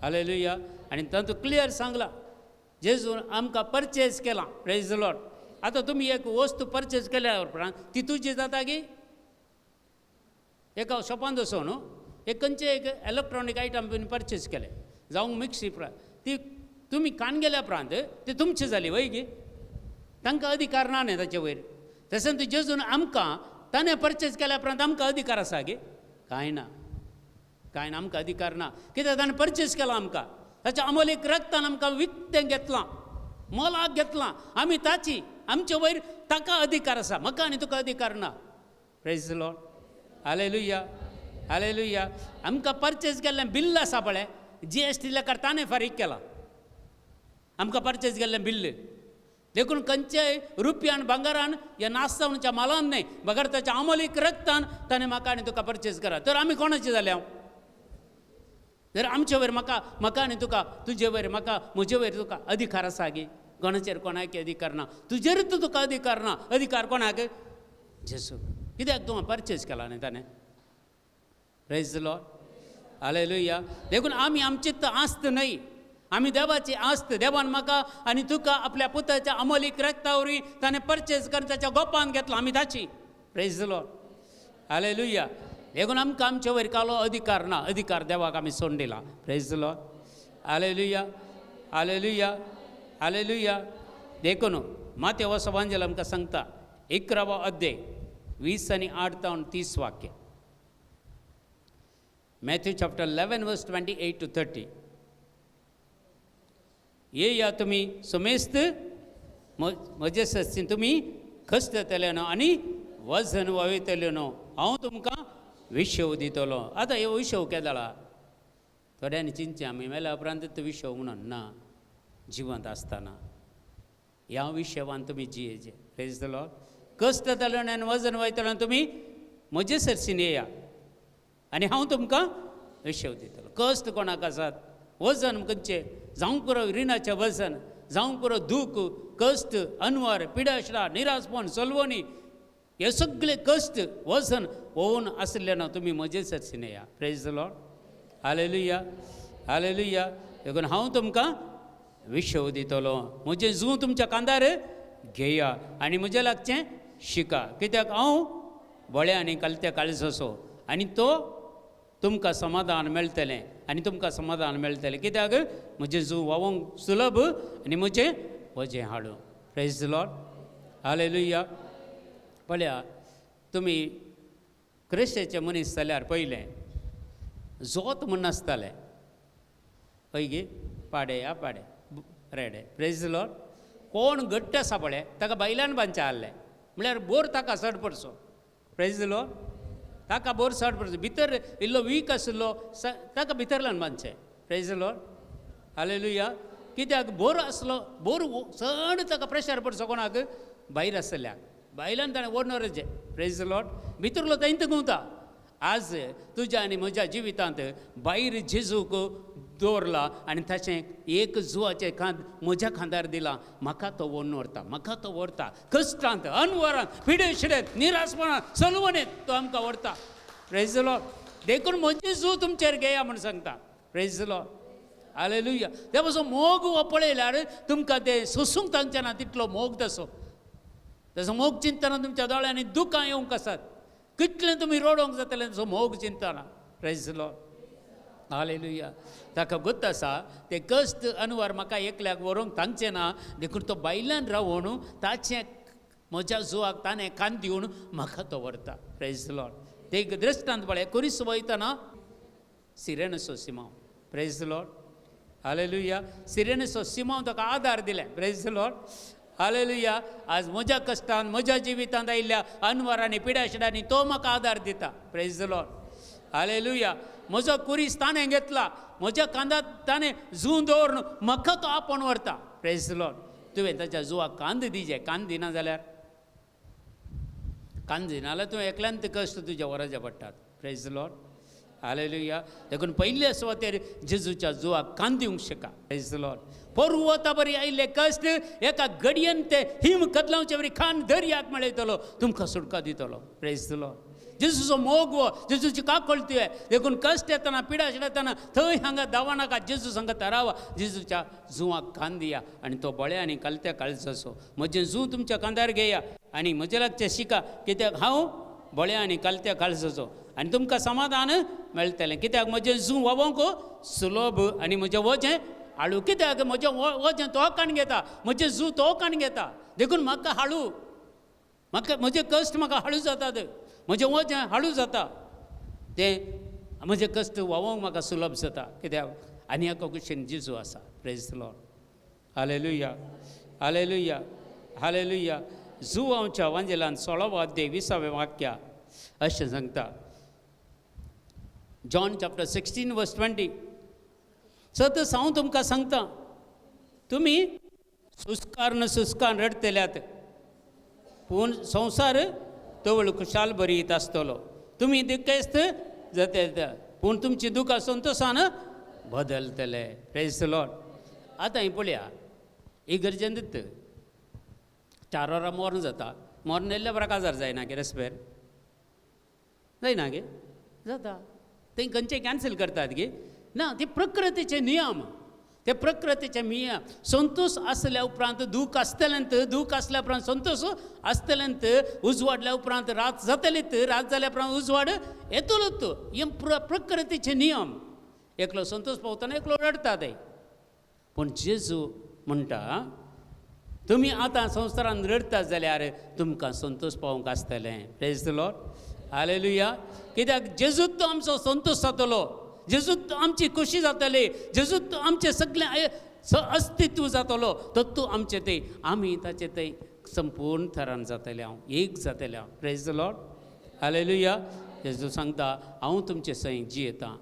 Hallelujah. आनी तातूंत क्लियर सांगलां जेजून आमकां परचेज केलां. Praise the Lord. आतां तुमी एक वस्तू परचेज केल्या उपरांत ती तुजी जाता की एका शॉपान वचून न्हू एक खंयचें एक इलेक्ट्रॉनीक आयटम तुमी परचेज केलें, जावं मिक्सी ती तुमी कान गेल्या उपरांत ती तुमची जाली वय गी, तांकां अधिकार ना न्ही ताचे वयर. तशें ती जेजून आमकां ताणें परचेज केल्या उपरांत आमकां अधिकार आसा गी? कांय ना, कांय ना, आमकां अधिकार ना. कित्याक ताणें परचेज केलां आमकां, ताच्या अमोलीक रक्तान आमकां विकतें घेतलां, मोलाक घेतलां, आमी ताची, आमचे वयर ताका अधिकार आसा, म्हाका आनी तुका अधिकार ना. Praise the Lord. Hallelujah. Hallelujah. आमकां परचेज केल्लें बिल्ल आसा पळय, GST लेखार ताणें फारीक केलां आमकां परचेज केल्लें बिल्ल. देखून खंयच्याय रुपयान भांगरान ह्या नास्तावणच्या मालान न्हय, बगर ताच्या अमोलीक रक्तान ताणें म्हाका आनी तुका परचेज केला. तर आमी कोणाचे जाले? तर आमचे वयर म्हाका, म्हाका आनी तुका, तुजे वयर म्हाका, म्हजे वयर तुका अधिकार आसा गी? कोणाचेर कोणाक अधिकार ना, तुजेरूच तुका अधिकार ना. अधिकार कोणाक? जेजू. कित्याक तुवें परचेज केला न्ही ताणें. Praise the Lord. Hallelujah. देखून आमी आमची आस्त न्हय, आमी देवाची आस्त. देवान म्हाका आनी तुका आपल्या पुताच्या अमोलीक रक्ता वरवीं ताणें परचेज करून ताच्या गोपान घेतला, आमी ताची. Praise the Lord. Hallelujah. देखून आमकां आमचे वयर कालो अधिकार ना, अधिकार देवाक आमी सोडून दिला. Praise the Lord. Hallelujah. Hallelujah. Hallelujah. देखून मातेव सभांजल आमकां सांगता 11 अध्याय 20 आनी 8 तावन 30 वाक्य, मॅथ्यू चॅप्टर 11 वर्स 28 to 30. येया तुमी समेस्त म्हजे सस्तीन तुमी खसतले न्हू आनी वजन वावयतले न्हू, हांव तुमकां विशव दितलो. आतां हे विशव केदळा थोड्यांनी चिंतचें आमी मेल्या उपरांत तो विशव म्हणून ना, जिवंत आसतना ह्या विशवान तुमी जियेचे. Praise the Lord. कश्ट जातले आनी वजन वयतले तुमी म्हजे सरशीन येया आनी हांव तुमकां विशव दितलो. कश्ट कोणाक आसात, वजन खंयचें, जावंक पुरो रिणाचें वजन, जावंक पुरो दूख, कश्ट, अनवर, पिडाशा, निराशपण, सलवणी, हे सगळे कश्ट वजन ओवन आसले ना तुमी म्हजे सरशीन येया. Praise the Lord. Hallelujah. Hallelujah. देखून हांव तुमकां विशव दितलो. म्हजें जूं तुमच्या कांदार घेया आनी म्हजें लागचें शिका, कित्याक हांव बळ्या आनी कलत्या काळजाचो आनी तो तुमकां समाधान मेळटलें आनी तुमकां समाधान मेळटलें. कित्याक म्हजें जूं व्हांवूंक सुलभ आनी म्हजें वजें हाडूं. Praise the Lord. Hallelujah. पळया तुमी क्रिस्ताचे मनीस जाल्यार पयलें जोत म्हूण नासतालें, हय गे, पाडे या पाडे रेडे. Praise the Lord. कोण घट्ट आसा पळय ताका बैलान बांदचें आहलें म्हळ्यार बोर ताका चड पडचो. Praise the Lord. ताका बोर चड पडचो, भितर इल्लो वीक आशिल्लो ताका भितरल्यान बांदचें. Praise the Lord. Hallelujah. कित्याक बोर आसलो, बोर चड ताका प्रेशर पडचो कोणाक, भायर आसल्याक, भायल्यान ताणें ओडनरचें. Praise the Lord. भितरलो थंयच घुंवता. आज तुज्या आनी म्हज्या जिवितांत भायर जेजूक दवरला आनी ताचें एक जुवाचें खांद म्हज्या खांदार दिलां, म्हाका तो ओडून व्हरता, म्हाका तो व्हरता कश्टांत, अनवरांत, पिडेशिडेंत, निराशपणांत, सलवणेंत तो आमकां व्हरता. Praise the Lord. देखून म्हजें जू तुमचेर घेया म्हूण सांगता. Praise the Lord, hallelujah. ते पासून मोग हो पळयल्यार तुमकां तें सोसूंक तांचे ना तितलो मोग तसो. तसो मोग चिंतना तुमच्या दोळ्यांनी दुकां येवंक आसात. कितलें तुमी रडोवंक जातलें तसो मोग चिंतना. Praise the Lord, hallelujah. ताका गोत आसा ते कश्ट अनवर म्हाका एकल्याक व्हरूंक तांचें ना, देखून तो बायल्यान रावून ताचें म्हज्या जुवाक ताणें कान दिवन म्हाका तो व्हरता. Praise the Lord. ते एक दृश्टांत पळय, कुरीस वयतना सिरेनसो Simão. Praise the Lord, hallelujah. सिरेनसो Simão ताका आदार दिले. Praise the Lord, hallelujah. आज म्हज्या कश्टान म्हज्या जिवितांत आयिल्ल्या अनवरांनी पिड्याशिडांनी तो म्हाका आदार दिता. Praise the Lord, hallelujah. म्हजो कुरीस ताणें घेतला, म्हज्या कांदात ताणें जू दवरून म्हाका तो आपोवन व्हरता. Praise the Lord. तुवें ताच्या जुवाक कांद दिजे, कांद दिना जाल्यार, कांद दिना जाल्यार तुवें एकल्यान ते कश्ट तुज्या वराचे पडटात. Praise the Lord, hallelujah. देखून पयल्या सुवातेर जेजूच्या जुवाक कांद दिवंक शका. Praise the Lord. पर्वता बरी आयिल्ले कश्ट एका घडयेन ते हिम कदलावचे बरी खान दर्याक मेळयतलो, तुमकां सुटका दितलो. Praise the Lord. जेजूचो मोग हो, जेजूची काकळती. देखून कश्ट येतना पिडा येतना थंय हांगा धांवनाका, जेजू सांगता रावा, जेजूच्या जुवाक कान दिया आनी तो बळ्या आनी कालत्या काळजाचो. म्हजें जू तुमच्या कांदार घेया आनी म्हजे लागचें शिका, कित्याक हांव बळ्या आनी कालत्या काळजाचो आनी तुमकां समाधान मेळटलें. कित्याक म्हजें जू व्हांवोंक सुलभ आनी म्हजें वजें हाळू. कित्याक म्हजें वजें तो काण घेता, म्हजें जू तो काण घेता. देखून म्हाका हाळू, म्हाका म्हजे कश्ट म्हाका हाळू जातात, म्हजें वजें हाळू जाता, तें म्हजें कश्ट व्हांवोंक म्हाका सुलभ जाता. कित्याक आनी एका कुशीन जेजू आसा. Praise the Lord, hallelujah, hallelujah, hallelujah. जुवांवच्या वांजेलान 16वो अध्याय 20वें वाक्य अशें सांगता. जॉन चॅप्टर 16 वर्स 20. सतस हांव तुमकां सांगता, तुमी सुस्कार सुस्कान रडटल्यात, पूण संवसार तवळ खुशाल बरीत आसतलो. तुमी दुखेस्त जाता, पूण तुमची दुकां संतोशान बदलतले. Praise the Lord. आतां ही पळया, इगर्जेन दित 4 वरां मोर्न जाता. मोर्न येयल्ल्या बरा काजार जायना गे, रेस्पेर जायना गे, जाता. थंय खंयचे कॅन्सल करतात गे ना, ते प्रकृतीचे नियम, ते प्रकृतीचे नियम. संतोश आसल्या उपरांत दूख आसतलेंत, दूख आसल्या उपरांत संतोश आसतलेंत, उजवाडल्या उपरांत रात जातलीत, रात जाल्या उपरांत उजवाड येतलोत. हे प्रकृतीचे नियम. एकलो संतोश पावतना एकलो रडटा ते. पूण जेजू म्हणटा, तुमी आतां संवसारान रडटा जाल्यार तुमकां संतोश पावोवंक आसतलें. Praise the Lord, hallelujah. कित्याक जेजूत तो आमचो संतोश जातलो, जेजूत आमची खोशी जातली, जेजूत आमचें सगळें अस्तित्व जातलो. तत्व आमचें थंय, आमी ताचे थंय संपूर्ण थरान जातले, हांव एक जातले हांव. Praise the Lord, hallelujah. जेजू सांगता, हांव तुमचे सय जियेतां,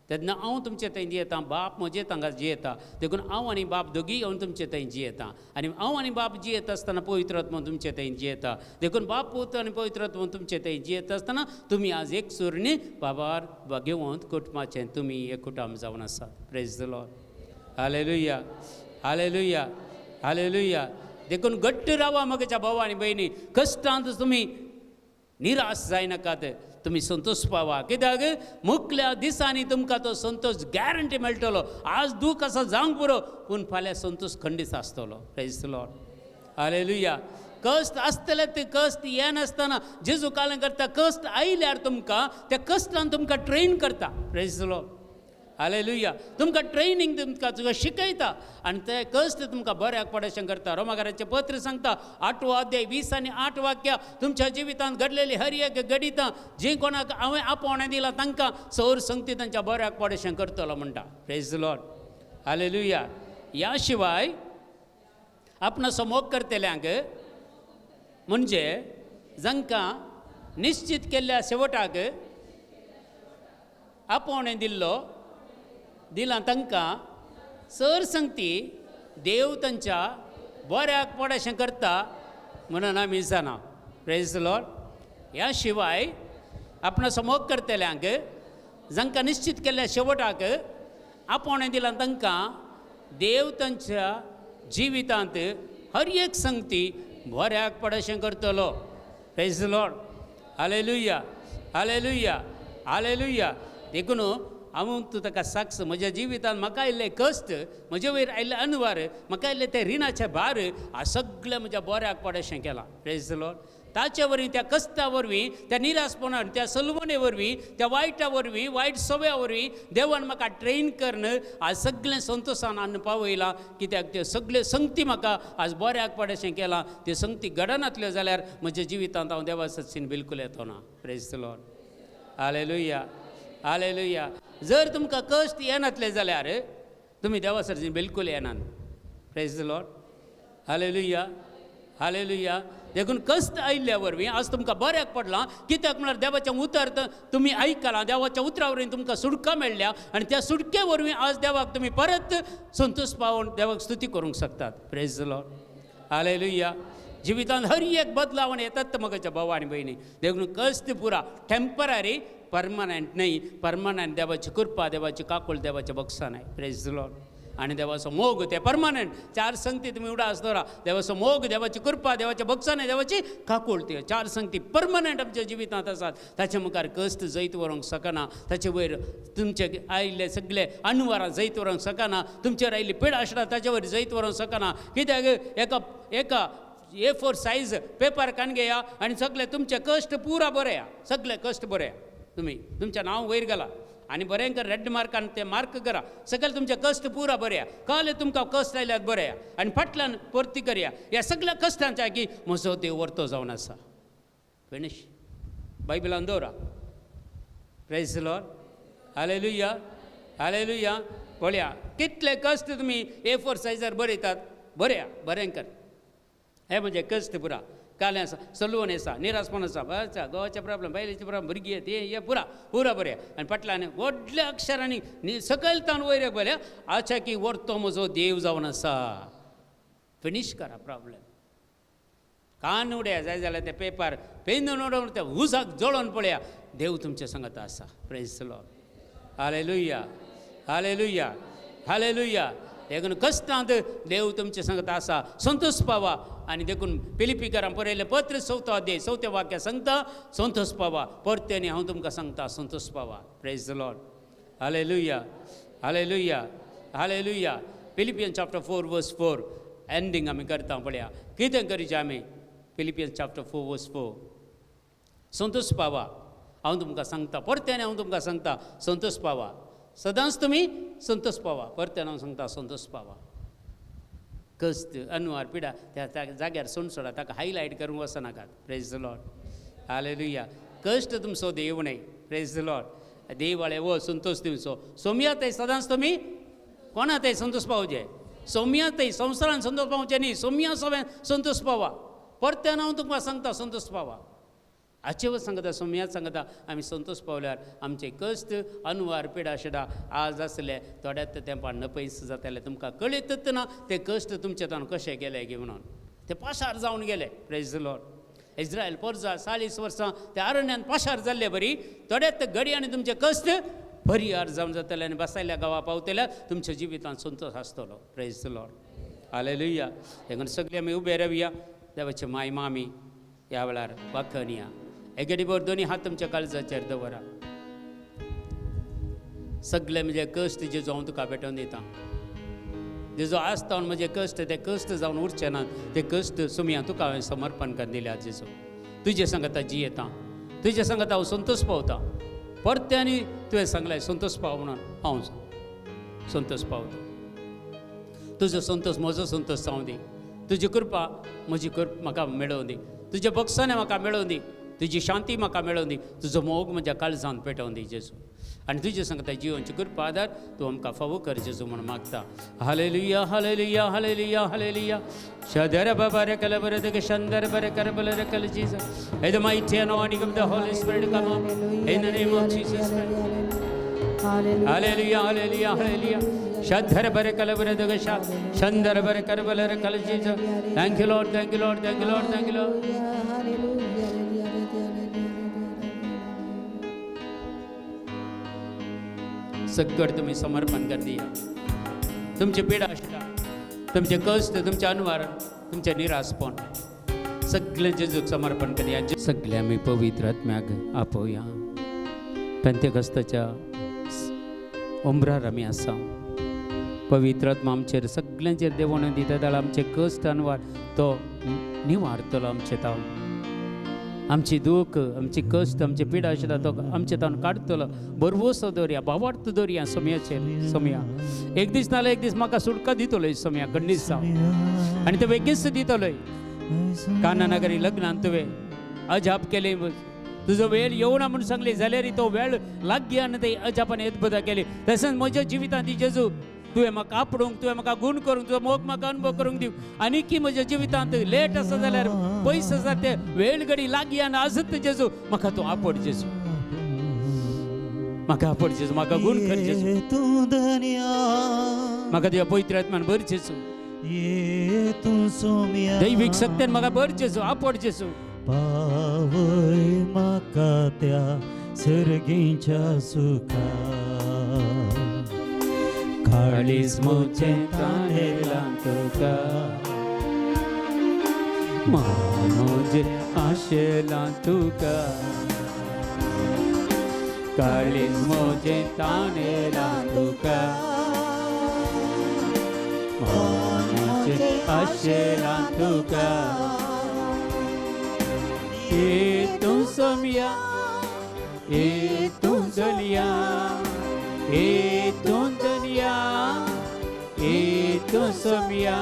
तेन्ना हांव तुमचे थंय जियेतां, बाप म्हजे तांगा जियेता. देखून हांव आनी बाप दोगीय येवन तुमचे थंय जियेता, आनी हांव आनी बाप जियेता आसतना पवित्र आत्मो तुमचे थंय जियेता. देखून बाप पूत आनी पवित्र आत्मो तुमचे थंय जियेता आसतना तुमी आज एक सुरणी बाबार घेवन कुटुंबाचें तुमी एक कुटुंब जावन आसात. Praise the Lord, hallelujah, hallelujah, hallelujah. देखून घट्ट रावा म्हज्या भाव आनी भयणी, कश्टांत तुमी निराश जायनाकात, तुमी संतोश पावा. कित्याक मुखल्या दिसांनी तुमकां तो संतोश गॅरंटी मेळटलो. आज दूख आसा जावंक पुरो, पूण फाल्यां संतोश खंडीत आसतलो. Praise the Lord, hallelujah. कश्ट आसतले ते कश्ट येनासतना जेजू कालें करता. कश्ट आयल्यार तुमकां त्या कश्टान तुमकां ट्रेन करता. Praise the Lord, hallelujah. तुमकां ट्रेनींग तुमकां तुका शिकयता आनी ते कश्ट तुमकां बऱ्याक पडशें करता. रोमाकाराचें पत्र सांगता 8वो अध्याय 20 आनी 8 वाक्य, तुमच्या जिवितांत घडलेली हर एक घडितां जी कोणाक हांवें आपोवणें दिलां तांकां सौर संगती तांच्या बऱ्याक पडशें करतलो म्हणटा. Praise the Lord, hallelujah. ह्या शिवाय आपणाचो मोग करतल्यांक म्हणजे जांकां निश्चित केल्ल्या शेवटाक आपोवणें दिल्लो दिलां तांकां सर संगती देव तांच्या बऱ्याक पडशें करता म्हणून आमी जाणा. Praise the Lord. ह्या शिवाय आपणाचो मोग करतल्यांक जांकां निश्चित केल्ल्या शेवटाक आपोवणें दिलां तांकां देव तांच्या जिवितांत हर एक संगती बऱ्याक पडशें करतलो. Praise the Lord, hallelujah, hallelujah, hallelujah. देखून हांव तूं ताका साक्ष म्हज्या जिवितान म्हाका आयिल्ले कश्ट, म्हजे वयर आयिल्ले अनवार, म्हाका आयिल्ले ते रिणाचे भार हा सगळें म्हज्या बऱ्याक पडशें केलां. Praise the Lord. ताचे वरवीं, त्या कश्टा वरवीं, त्या निराशपणान, त्या सलवणे वरवीं, त्या वायटा वरवीं, वायट सवया वरवीं देवान म्हाका ट्रेन करून आज सगळें संतोशान हाडून पावयलां. कित्याक त्यो सगळ्यो संगती म्हाका आज बऱ्याक पडशें केलां. त्यो संगती घडनातल्यो जाल्यार म्हज्या जिवितांत हांव देवा सत्सीन बिलकूल येतो ना. Praise the Lord. Hallelujah, hallelujah. जर तुमकां कश्ट येनातले जाल्यार तुमी देवा सर्जीन बिलकूल येनात. Praise the Lord. Hallelujah, hallelujah. देखून कश्ट आयिल्ल्या वरवीं आज तुमकां बऱ्याक पडलां. कित्याक म्हळ्यार देवाचें उतर तुमी आयकलां, देवाच्या उतरा वरवीं तुमकां सुटका मेळ्ळ्या आनी त्या सुटके वरवीं आज देवाक तुमी परत संतोश पावोवन देवाक स्तुती करूंक शकतात. Praise the Lord. Hallelujah. जिवितांत हर एक बदलावण येतात म्हज्या भाव आनी भयणी. देखून कश्ट पुरा टेंपररी, परमनंट न्हय. परमनंट देवाची कृपा, देवाची काकूळ, देवाचें बक्षां. Praise the Lord. आनी देवाचो मोग ते परमनंट. चार संगती तुमी उडास दवरा. देवाचो मोग, देवाची कृपा, देवाचें बक्षां, देवाची काकूळ, त्यो चार संगती परमनंट आमच्या जिवितांत आसात. ताचे मुखार कश्ट जैत व्हरूंक शकना. ताचे वयर तुमचे आयिल्ले सगळे अनवरां जैत व्हरूंक शकना. तुमचेर आयिल्ली पिडा आसता ताचे वयर जैत व्हरूंक शकना. कित्याक एका एका A4 size paper कान घेया आनी सगळे तुमचे कश्ट पुरा बरया. सगळे कश्ट बरया. तुमी तुमचें नांव वयर घाला आनी बरें कर रेड मार्कान ते मार्क करा. सगळे तुमचे कश्ट पुरा बरया. कळ्ळें तुमकां कश्ट आयल्यात बरया आनी फाटल्यान परती करया. ह्या सगळ्या कश्टांच्या की म्हजो देव वर्तो जावन आसा. फिनीश. बायबलान दवरा. Praise the Lord. Hallelujah, hallelujah. पळया कितले कश्ट तुमी A4 सायजार बरयतात. बरया, बरें कर. हे म्हणजे कश्ट पुरा. कालें आसा, सलवण आसा, निराशपण आसा, आसा गोवाचे प्रॉब्लम, बायलेचे प्रॉब्लम, भुरगीं ते हे पुरा पुरा बरया आनी फाटल्यान व्हडल्या अक्षरांनी सकयल तावन वयर बरया आछा की वर्तो म्हजो देव जावन आसा. फिनीश करा प्रॉब्लम. कान उडया जाय जाल्यार ते पेपर पेंदून उडोवन त्या उसाक जळोवन पळया. देव तुमचे सांगता आसा. Praise the Lord. Hallelujah, hallelujah, hallelujah. देखून कश्टांत देव तुमचे सांगता आसा. संतोष पावा. आनी देखून फिलिपीकरां बरयलें पत्र चवथो अध्याय चवथें वाक्य सांगता संतोष पावा. परते हांव तुमकां सांगता संतोष पावा. Praise the Lord. Hallelujah, hallelujah, hallelujah. Philippians chapter 4 verse 4 ending आमी करता. पळया कितें करचें आमी. फिलिपियन चॅप्टर 4 वर्स 4 संतोष पावा. हांव तुमकां सांगता परत्यान हांव तुमकां सांगता संतोष पावा. सदांच तुमी संतोष पावा. परत्यान हांव सांगता संतोष पावा. कश्ट अनवार पिडा त्या जाग्यार सोड सोडा. ताका हायलायट करूंक वचनाकात. Praise the Lord. Hallelujah. कश्ट तुमचो देव न्हय. Praise the Lord. देवाळे वो संतोष दिवचो. सोमया थंय सदांच तुमी कोणा थंय संतोष पावचे. सोमया थंय संवसारान संतोष पावचे न्ही. सोमया सगळ्यान संतोष पावा. परत्यान हांव तुमकां सांगता संतोष पावा. आचेव सांगता सोमयात सांगता आमी संतोष पावल्यार आमचे कश्ट अनवार पिडा शिडा आज आसले थोड्यात तेंपान नपयस जाताले. तुमकां कळयतच ना ते कश्ट तुमचे तान कशे गेले गी म्हणून. ते पाशार जावन गेले. Praise the Lord. Israel पोरजा 40 वर्सां ते अरण्यान पाशार जाल्ले बरी थोड्यात घडी आनी तुमचे कश्ट परिहार जावन जातले आनी बसायल्या गांवा पावतल्या तुमच्या जिवितांत संतोष आसतलो. Praise the Lord. Hallelujah. देखून सगळे आमी उबे रावया. देवाचे माय मामी ह्या वेळार वाखणया. एकेडी भर दोनी हात तुमच्या काळजाचेर दवरा. सगळे म्हजे कश्ट जेजो हांव तुका भेटोवन दिता. जेजो आसता म्हजे कश्ट ते कश्ट जावन उरचे ना. ते कश्ट सुमया तुका हांवें समर्पण करून दिल्या. जेजो तुजे सांगता जियेता, तुजे सांगता हांव संतोष पावता. परते आनी तुवें सांगलें संतोष पाव म्हणून हांव संतोष पावता. तुजो संतोष म्हजो संतोष जावं दी. तुजी कृपा म्हजी कृपा म्हाका मेळोवं दी. तुज्या बक्षाने म्हाका मेळोवं दी. तुजी शांती म्हाका मेळोवं दी. तुजो मोग म्हज्या काळजान पेटोवन दी जेजू. आनी तुजे सांगता जिवनची कृपा आदार तूं आमकां फावो कर जेजू म्हूण मागता. Hallelujah, hallelujah, hallelujah, hallelujah. शदर बाबा कल बर शंदर बर कर बल कल Jesus. In the mighty anointing of the Holy Spirit come on in the name of Jesus Christ. Hallelujah, hallelujah, hallelujah. शधर बर कल बर दगशा शंदर बर कर बल कल Jesus. Thank you Lord, thank you Lord, thank you Lord, thank you Lord. सगळं तुम्ही समर्पण कर दिया. तुमचे पिडा आशिल्ला, तुमचे कश्ट, तुमचे अनवार, तुमचे निराशपण सगळें जेजूक समर्पण करया. सगळे आमी पवित्र आत्म्याक आपोवया. पेंतेकस्ताच्या उमरार आमी आसा. पवित्र आत्मा आमचेर सगल्यांचेर देवण दिता जाल्यार आमचे कश्ट अनवार तो निवारतलो. आमचे तावन आमची दूख, आमची कश्ट, आमची पिडा आशिल्ला तो आमचे तावन काडटलो. बरवसो दवरया, भावार्थ दवरया सोमयाचेर. सोमया एक दीस नाल्यार एक दीस म्हाका सुटका दितलोय सोमया खंडीत जावन, आनी तो बेगीच दितलोय. काना नगरी लग्नान तुवें अजाप केलें, तुजो वेळ येवना म्हूण सांगली जाल्यार तो वेळ लागीं आनी ते अजापान अद्भुतां केली. तशेंच म्हज्या जिवितांत जेजू तुवें म्हाका आपडूंक, तुवें म्हाका गूण करूंक, तुजो मोग म्हाका अनुभव करूंक दिव. आनीकी म्हज्या जिवितांत लेट आसा जाल्यार पयस आसा ते वेळ घडी लागीं आनी आजत जेजू म्हाका तूं आपड जेजू, म्हाका आपड जेजू, म्हाका गूण कर जेजू, म्हाका तुज्या पवित्र आत्मान भर जेजू, दैवीक शक्तेन म्हाका भर जेजू, आपड जेजू. पावय म्हाका त्या सर्गीच्या सुखा, काळीज म्हजें ताणेलां तुका, मन म्हजें आशेलां तुका, काळीज म्हजें ताणेलां तुका, मन म्हजें आशेलां तुका. ए तूं सोमया, ए तूं चलया, ए तूं दनया, ए तूं सोमया,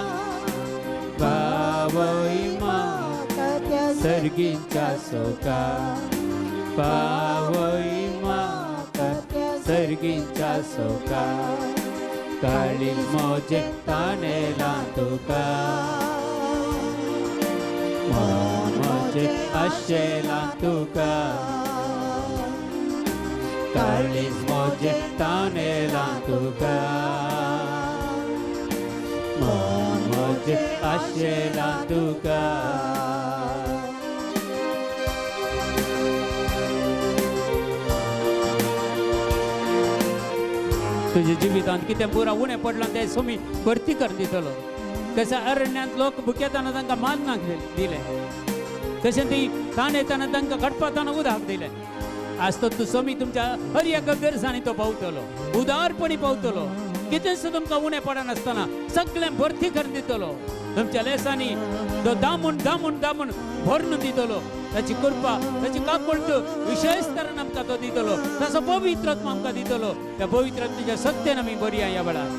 पावय म्हाका सर्गीच्या सोका, पावय म्हाका सर्गीच्या सोका, काळीज म्हजें ताणेलां तुका, मन म्हजें आशेलां तुका, काळीज म्हजें ताणेलां तुका, मन म्हजें आशेलां तुका. तुज्या जिवितांत कितें पुरा उणें पडलां तें सोमी भरती कर दितलो. तशें अरण्यांत लोक भुकेताना तांकां मान्नाक दिलें, तशें ती ताण येताना तांकां खटपाताना उदक दिलें. आज तो तूं सोमी तुमच्या हर एका गरजांनी तो पावतलो, उदारपणी पावतलो. कितेंच तुमकां उणें पडनासतना सगळें भरती करून दितलो. तुमच्या लेसांनी तो दामून दामून दामून भरून दितलो. ताची कृपा, ताची काकुळट विशेष तरेन आमकां तो दितलो. ताचो पवित्र आत्मा आमकां दितलो. त्या पवित्र आत्म्याच्या सत्तेन आमी बरया ह्या वेळार.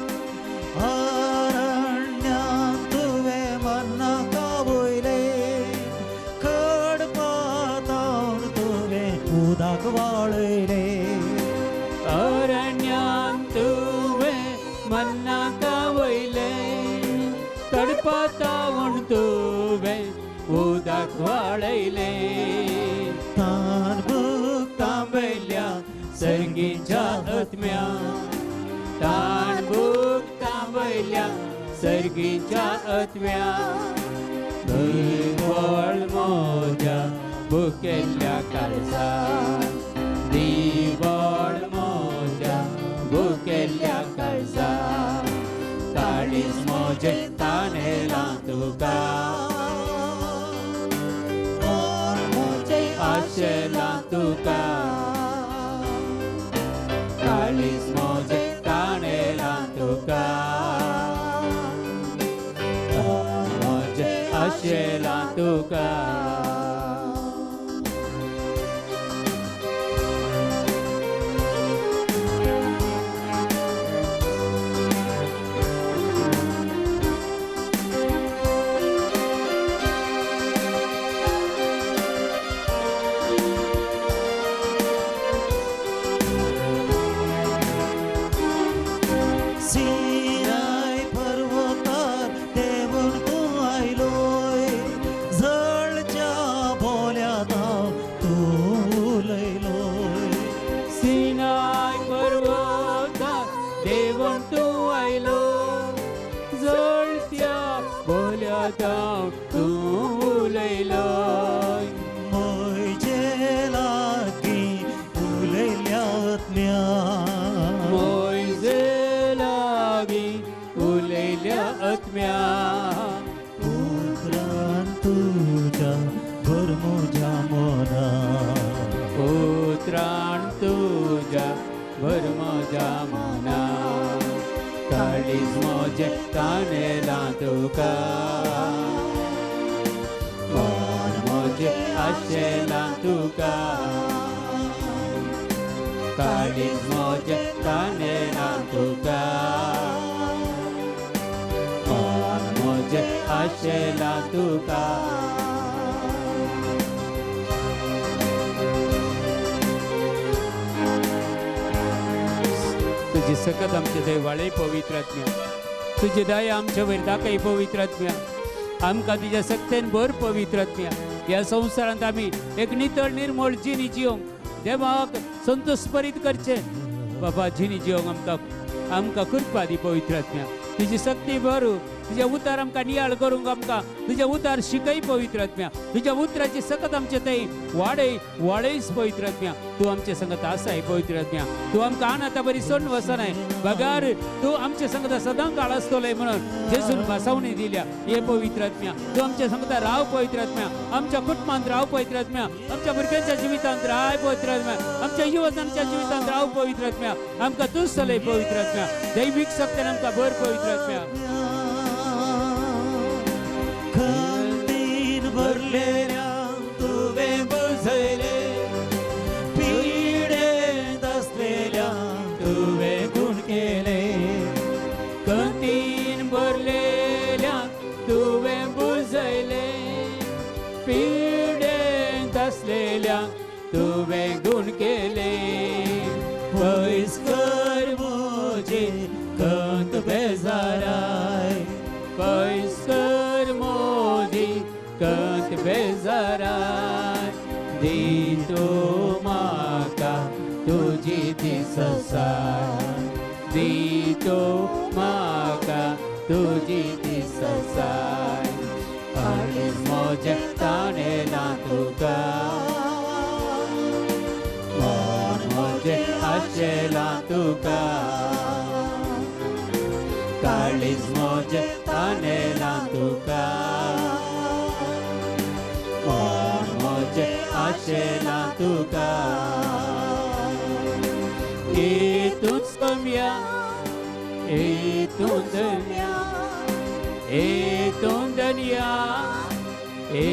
अरण्यांत तुवें मन्नाका वयलें, खडपातावन तुवें उदक वाळयलें. अरण्यांत तुवें मन्नाका वयलें, तडपातावन तुवें उदक वाळयलें. तान भूक तांबयल्या सर्गीच्या आत्म्या, तान भूक तांबयल्या सर्गीच्या आत्म्या, दिवळ म्हज्या भुकेल्ल्या काळजा, दिवळ म्हज्या भुकेल्ल्या काळजा, काळीज म्हजें ताणेलां तुका, आशेलां तुका, काळीज म्हजें ताणेलां तुका, म्हजें आशेलां तुका. सिनाय पर्वतार देवून तूं आयलोय, जळच्या बोल्यात तूं उलयलोय. सिनाय पर्वतार देवून तूं आयलो, जळत्या बोल्यात तूं उलयलोय. म्हजे लागीं उलयल्या आत्म्या, मोयजे लागीं उलयल्या आत्म्या, उतरान तुज्या भर म्हज्या मना, उतरान तुज्या भर म्हज्या मना काळीज म्हजें ताणेलां तुका मन म्हजें आशेलां तुका काळीज म्हजें ताणेलां तुका मन म्हजें आशेलां तुका. तुजी सकत आमचे थंय वाळय पवित्र आत्म्या, तुजी दया आमचे वयर दाखय पवित्र आत्म्या, आमकां तुज्या सक्तेन भर पवित्र आत्म्या. ह्या संवसारांत आमी एक नितळ निर्मळ जिणी जिवंक देवाक संतोषभरीत करचें बाबा, जिणी जिवंक आमकां आमकां कृपा दी पवित्र आत्म्या. तुजी सक्ती भरू, तुज्या उतार आमकां नियाळ करूंक आमकां तुज्या उतार शिकय पवित्र आत्म्या. तुज्या उतराची सकत आमचे थंय वाडय वाडयच पवित्र आत्म्या. तूं आमचे संगत आसाय पवित्र आत्म्या, तूं आमकां आनाता बरी सोडून वचनाय बगार तूं आमचे संगत सदां काळ आसतलोय म्हणून जेजून भासावणी दिल्या. हे पवित्र आत्म्या तूं आमच्या संगत राव पवित्र आत्म्या, आमच्या कुटुंबांत राव पवित्र आत्म्या, आमच्या भुरग्यांच्या जिवितांत राव पवित्र आत्म्या, आमच्या युवजांच्या जिवितांत राव पवित्र आत्म्या. आमकां तूंच चलय पवित्र आत्म्या, दैवीक शक्तीन आमकां भर पवित्र आत्म्या. खंतीन भरलेल्या तुवें बुजयले, पिडेंत आसलेल्या तुवें गुण केले. खंतीन भरलेल्या तुवें बुजयले, पिडेंत आसलेल्या तुवें गुण केले. पयस कर म्हजी खंत बेजाराय, पयस कर मोदी कंत बेजाराय, दी तूं म्हाका तुजी ती ससाय, दी तूं म्हाका तुजी ती ससाय. काळीज म्हजें ताणेलां तुका, मन म्हजें आशेलां तुका, काळीज म्हजें ताणेलां तुका, मन म्हजें आशेलां तुका. ए तूं सोम्या, ए तूं धन्या, ए तूं धन्या, ए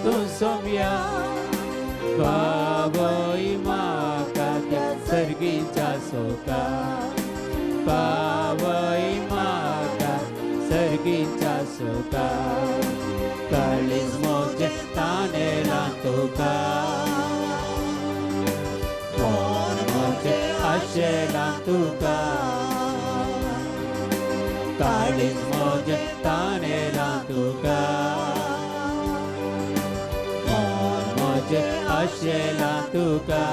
तूं सोम्या, पावय म्हाका त्या सर्गीच्या सोका, पावय म्हाका सर्गीच्या सोका. काळीज म्हजें ताणेलां तुका, मन म्हजें आशेलां तुका, काळीज म्हजें ताणेलां तुका, मन म्हजें आशेलां तुका.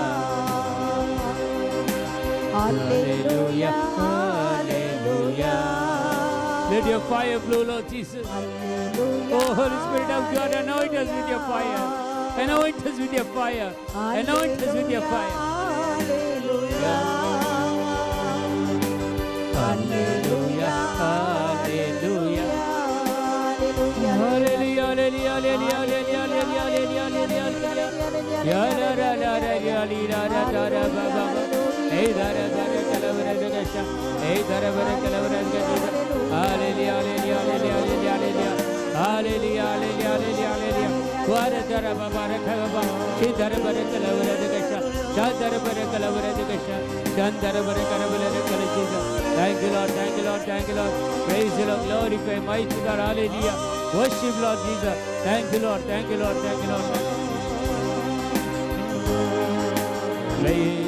Hallelujah, hallelujah. Let your fire flow, Lord Jesus. Oh, Holy Spirit of God, anoint us with your fire. Anoint us with your fire. Anoint us with your fire. Hallelujah. Hallelujah, hallelujah. Hallelujah, hallelujah, hallelujah, hallelujah, hallelujah, hallelujah, hallelujah. Ya la la la la ya li la la da ra ba ba ba. Hey da ra ba ra ka la ba ra ga sha. Hey da ra ba ra ka la ba ra ga sha. Hallelujah, hallelujah, hallelujah, hallelujah. Hallelujah, hallelujah, hallelujah, hallelujah. Wa ra da ra ba ba ra ka ba. Shi da ra ba ra ka la ba ra ga sha. Sha da ra ba ra ka la ba ra ga sha. Shan da ra ba ra ka la ba ra ga sha. Thank you, Lord. Thank you, Lord. Thank you, Lord. Praise the Lord. Glorify mighty God. Hallelujah. Worship Lord Jesus. Thank you, Lord. Thank you, Lord. Thank you, Lord. Praise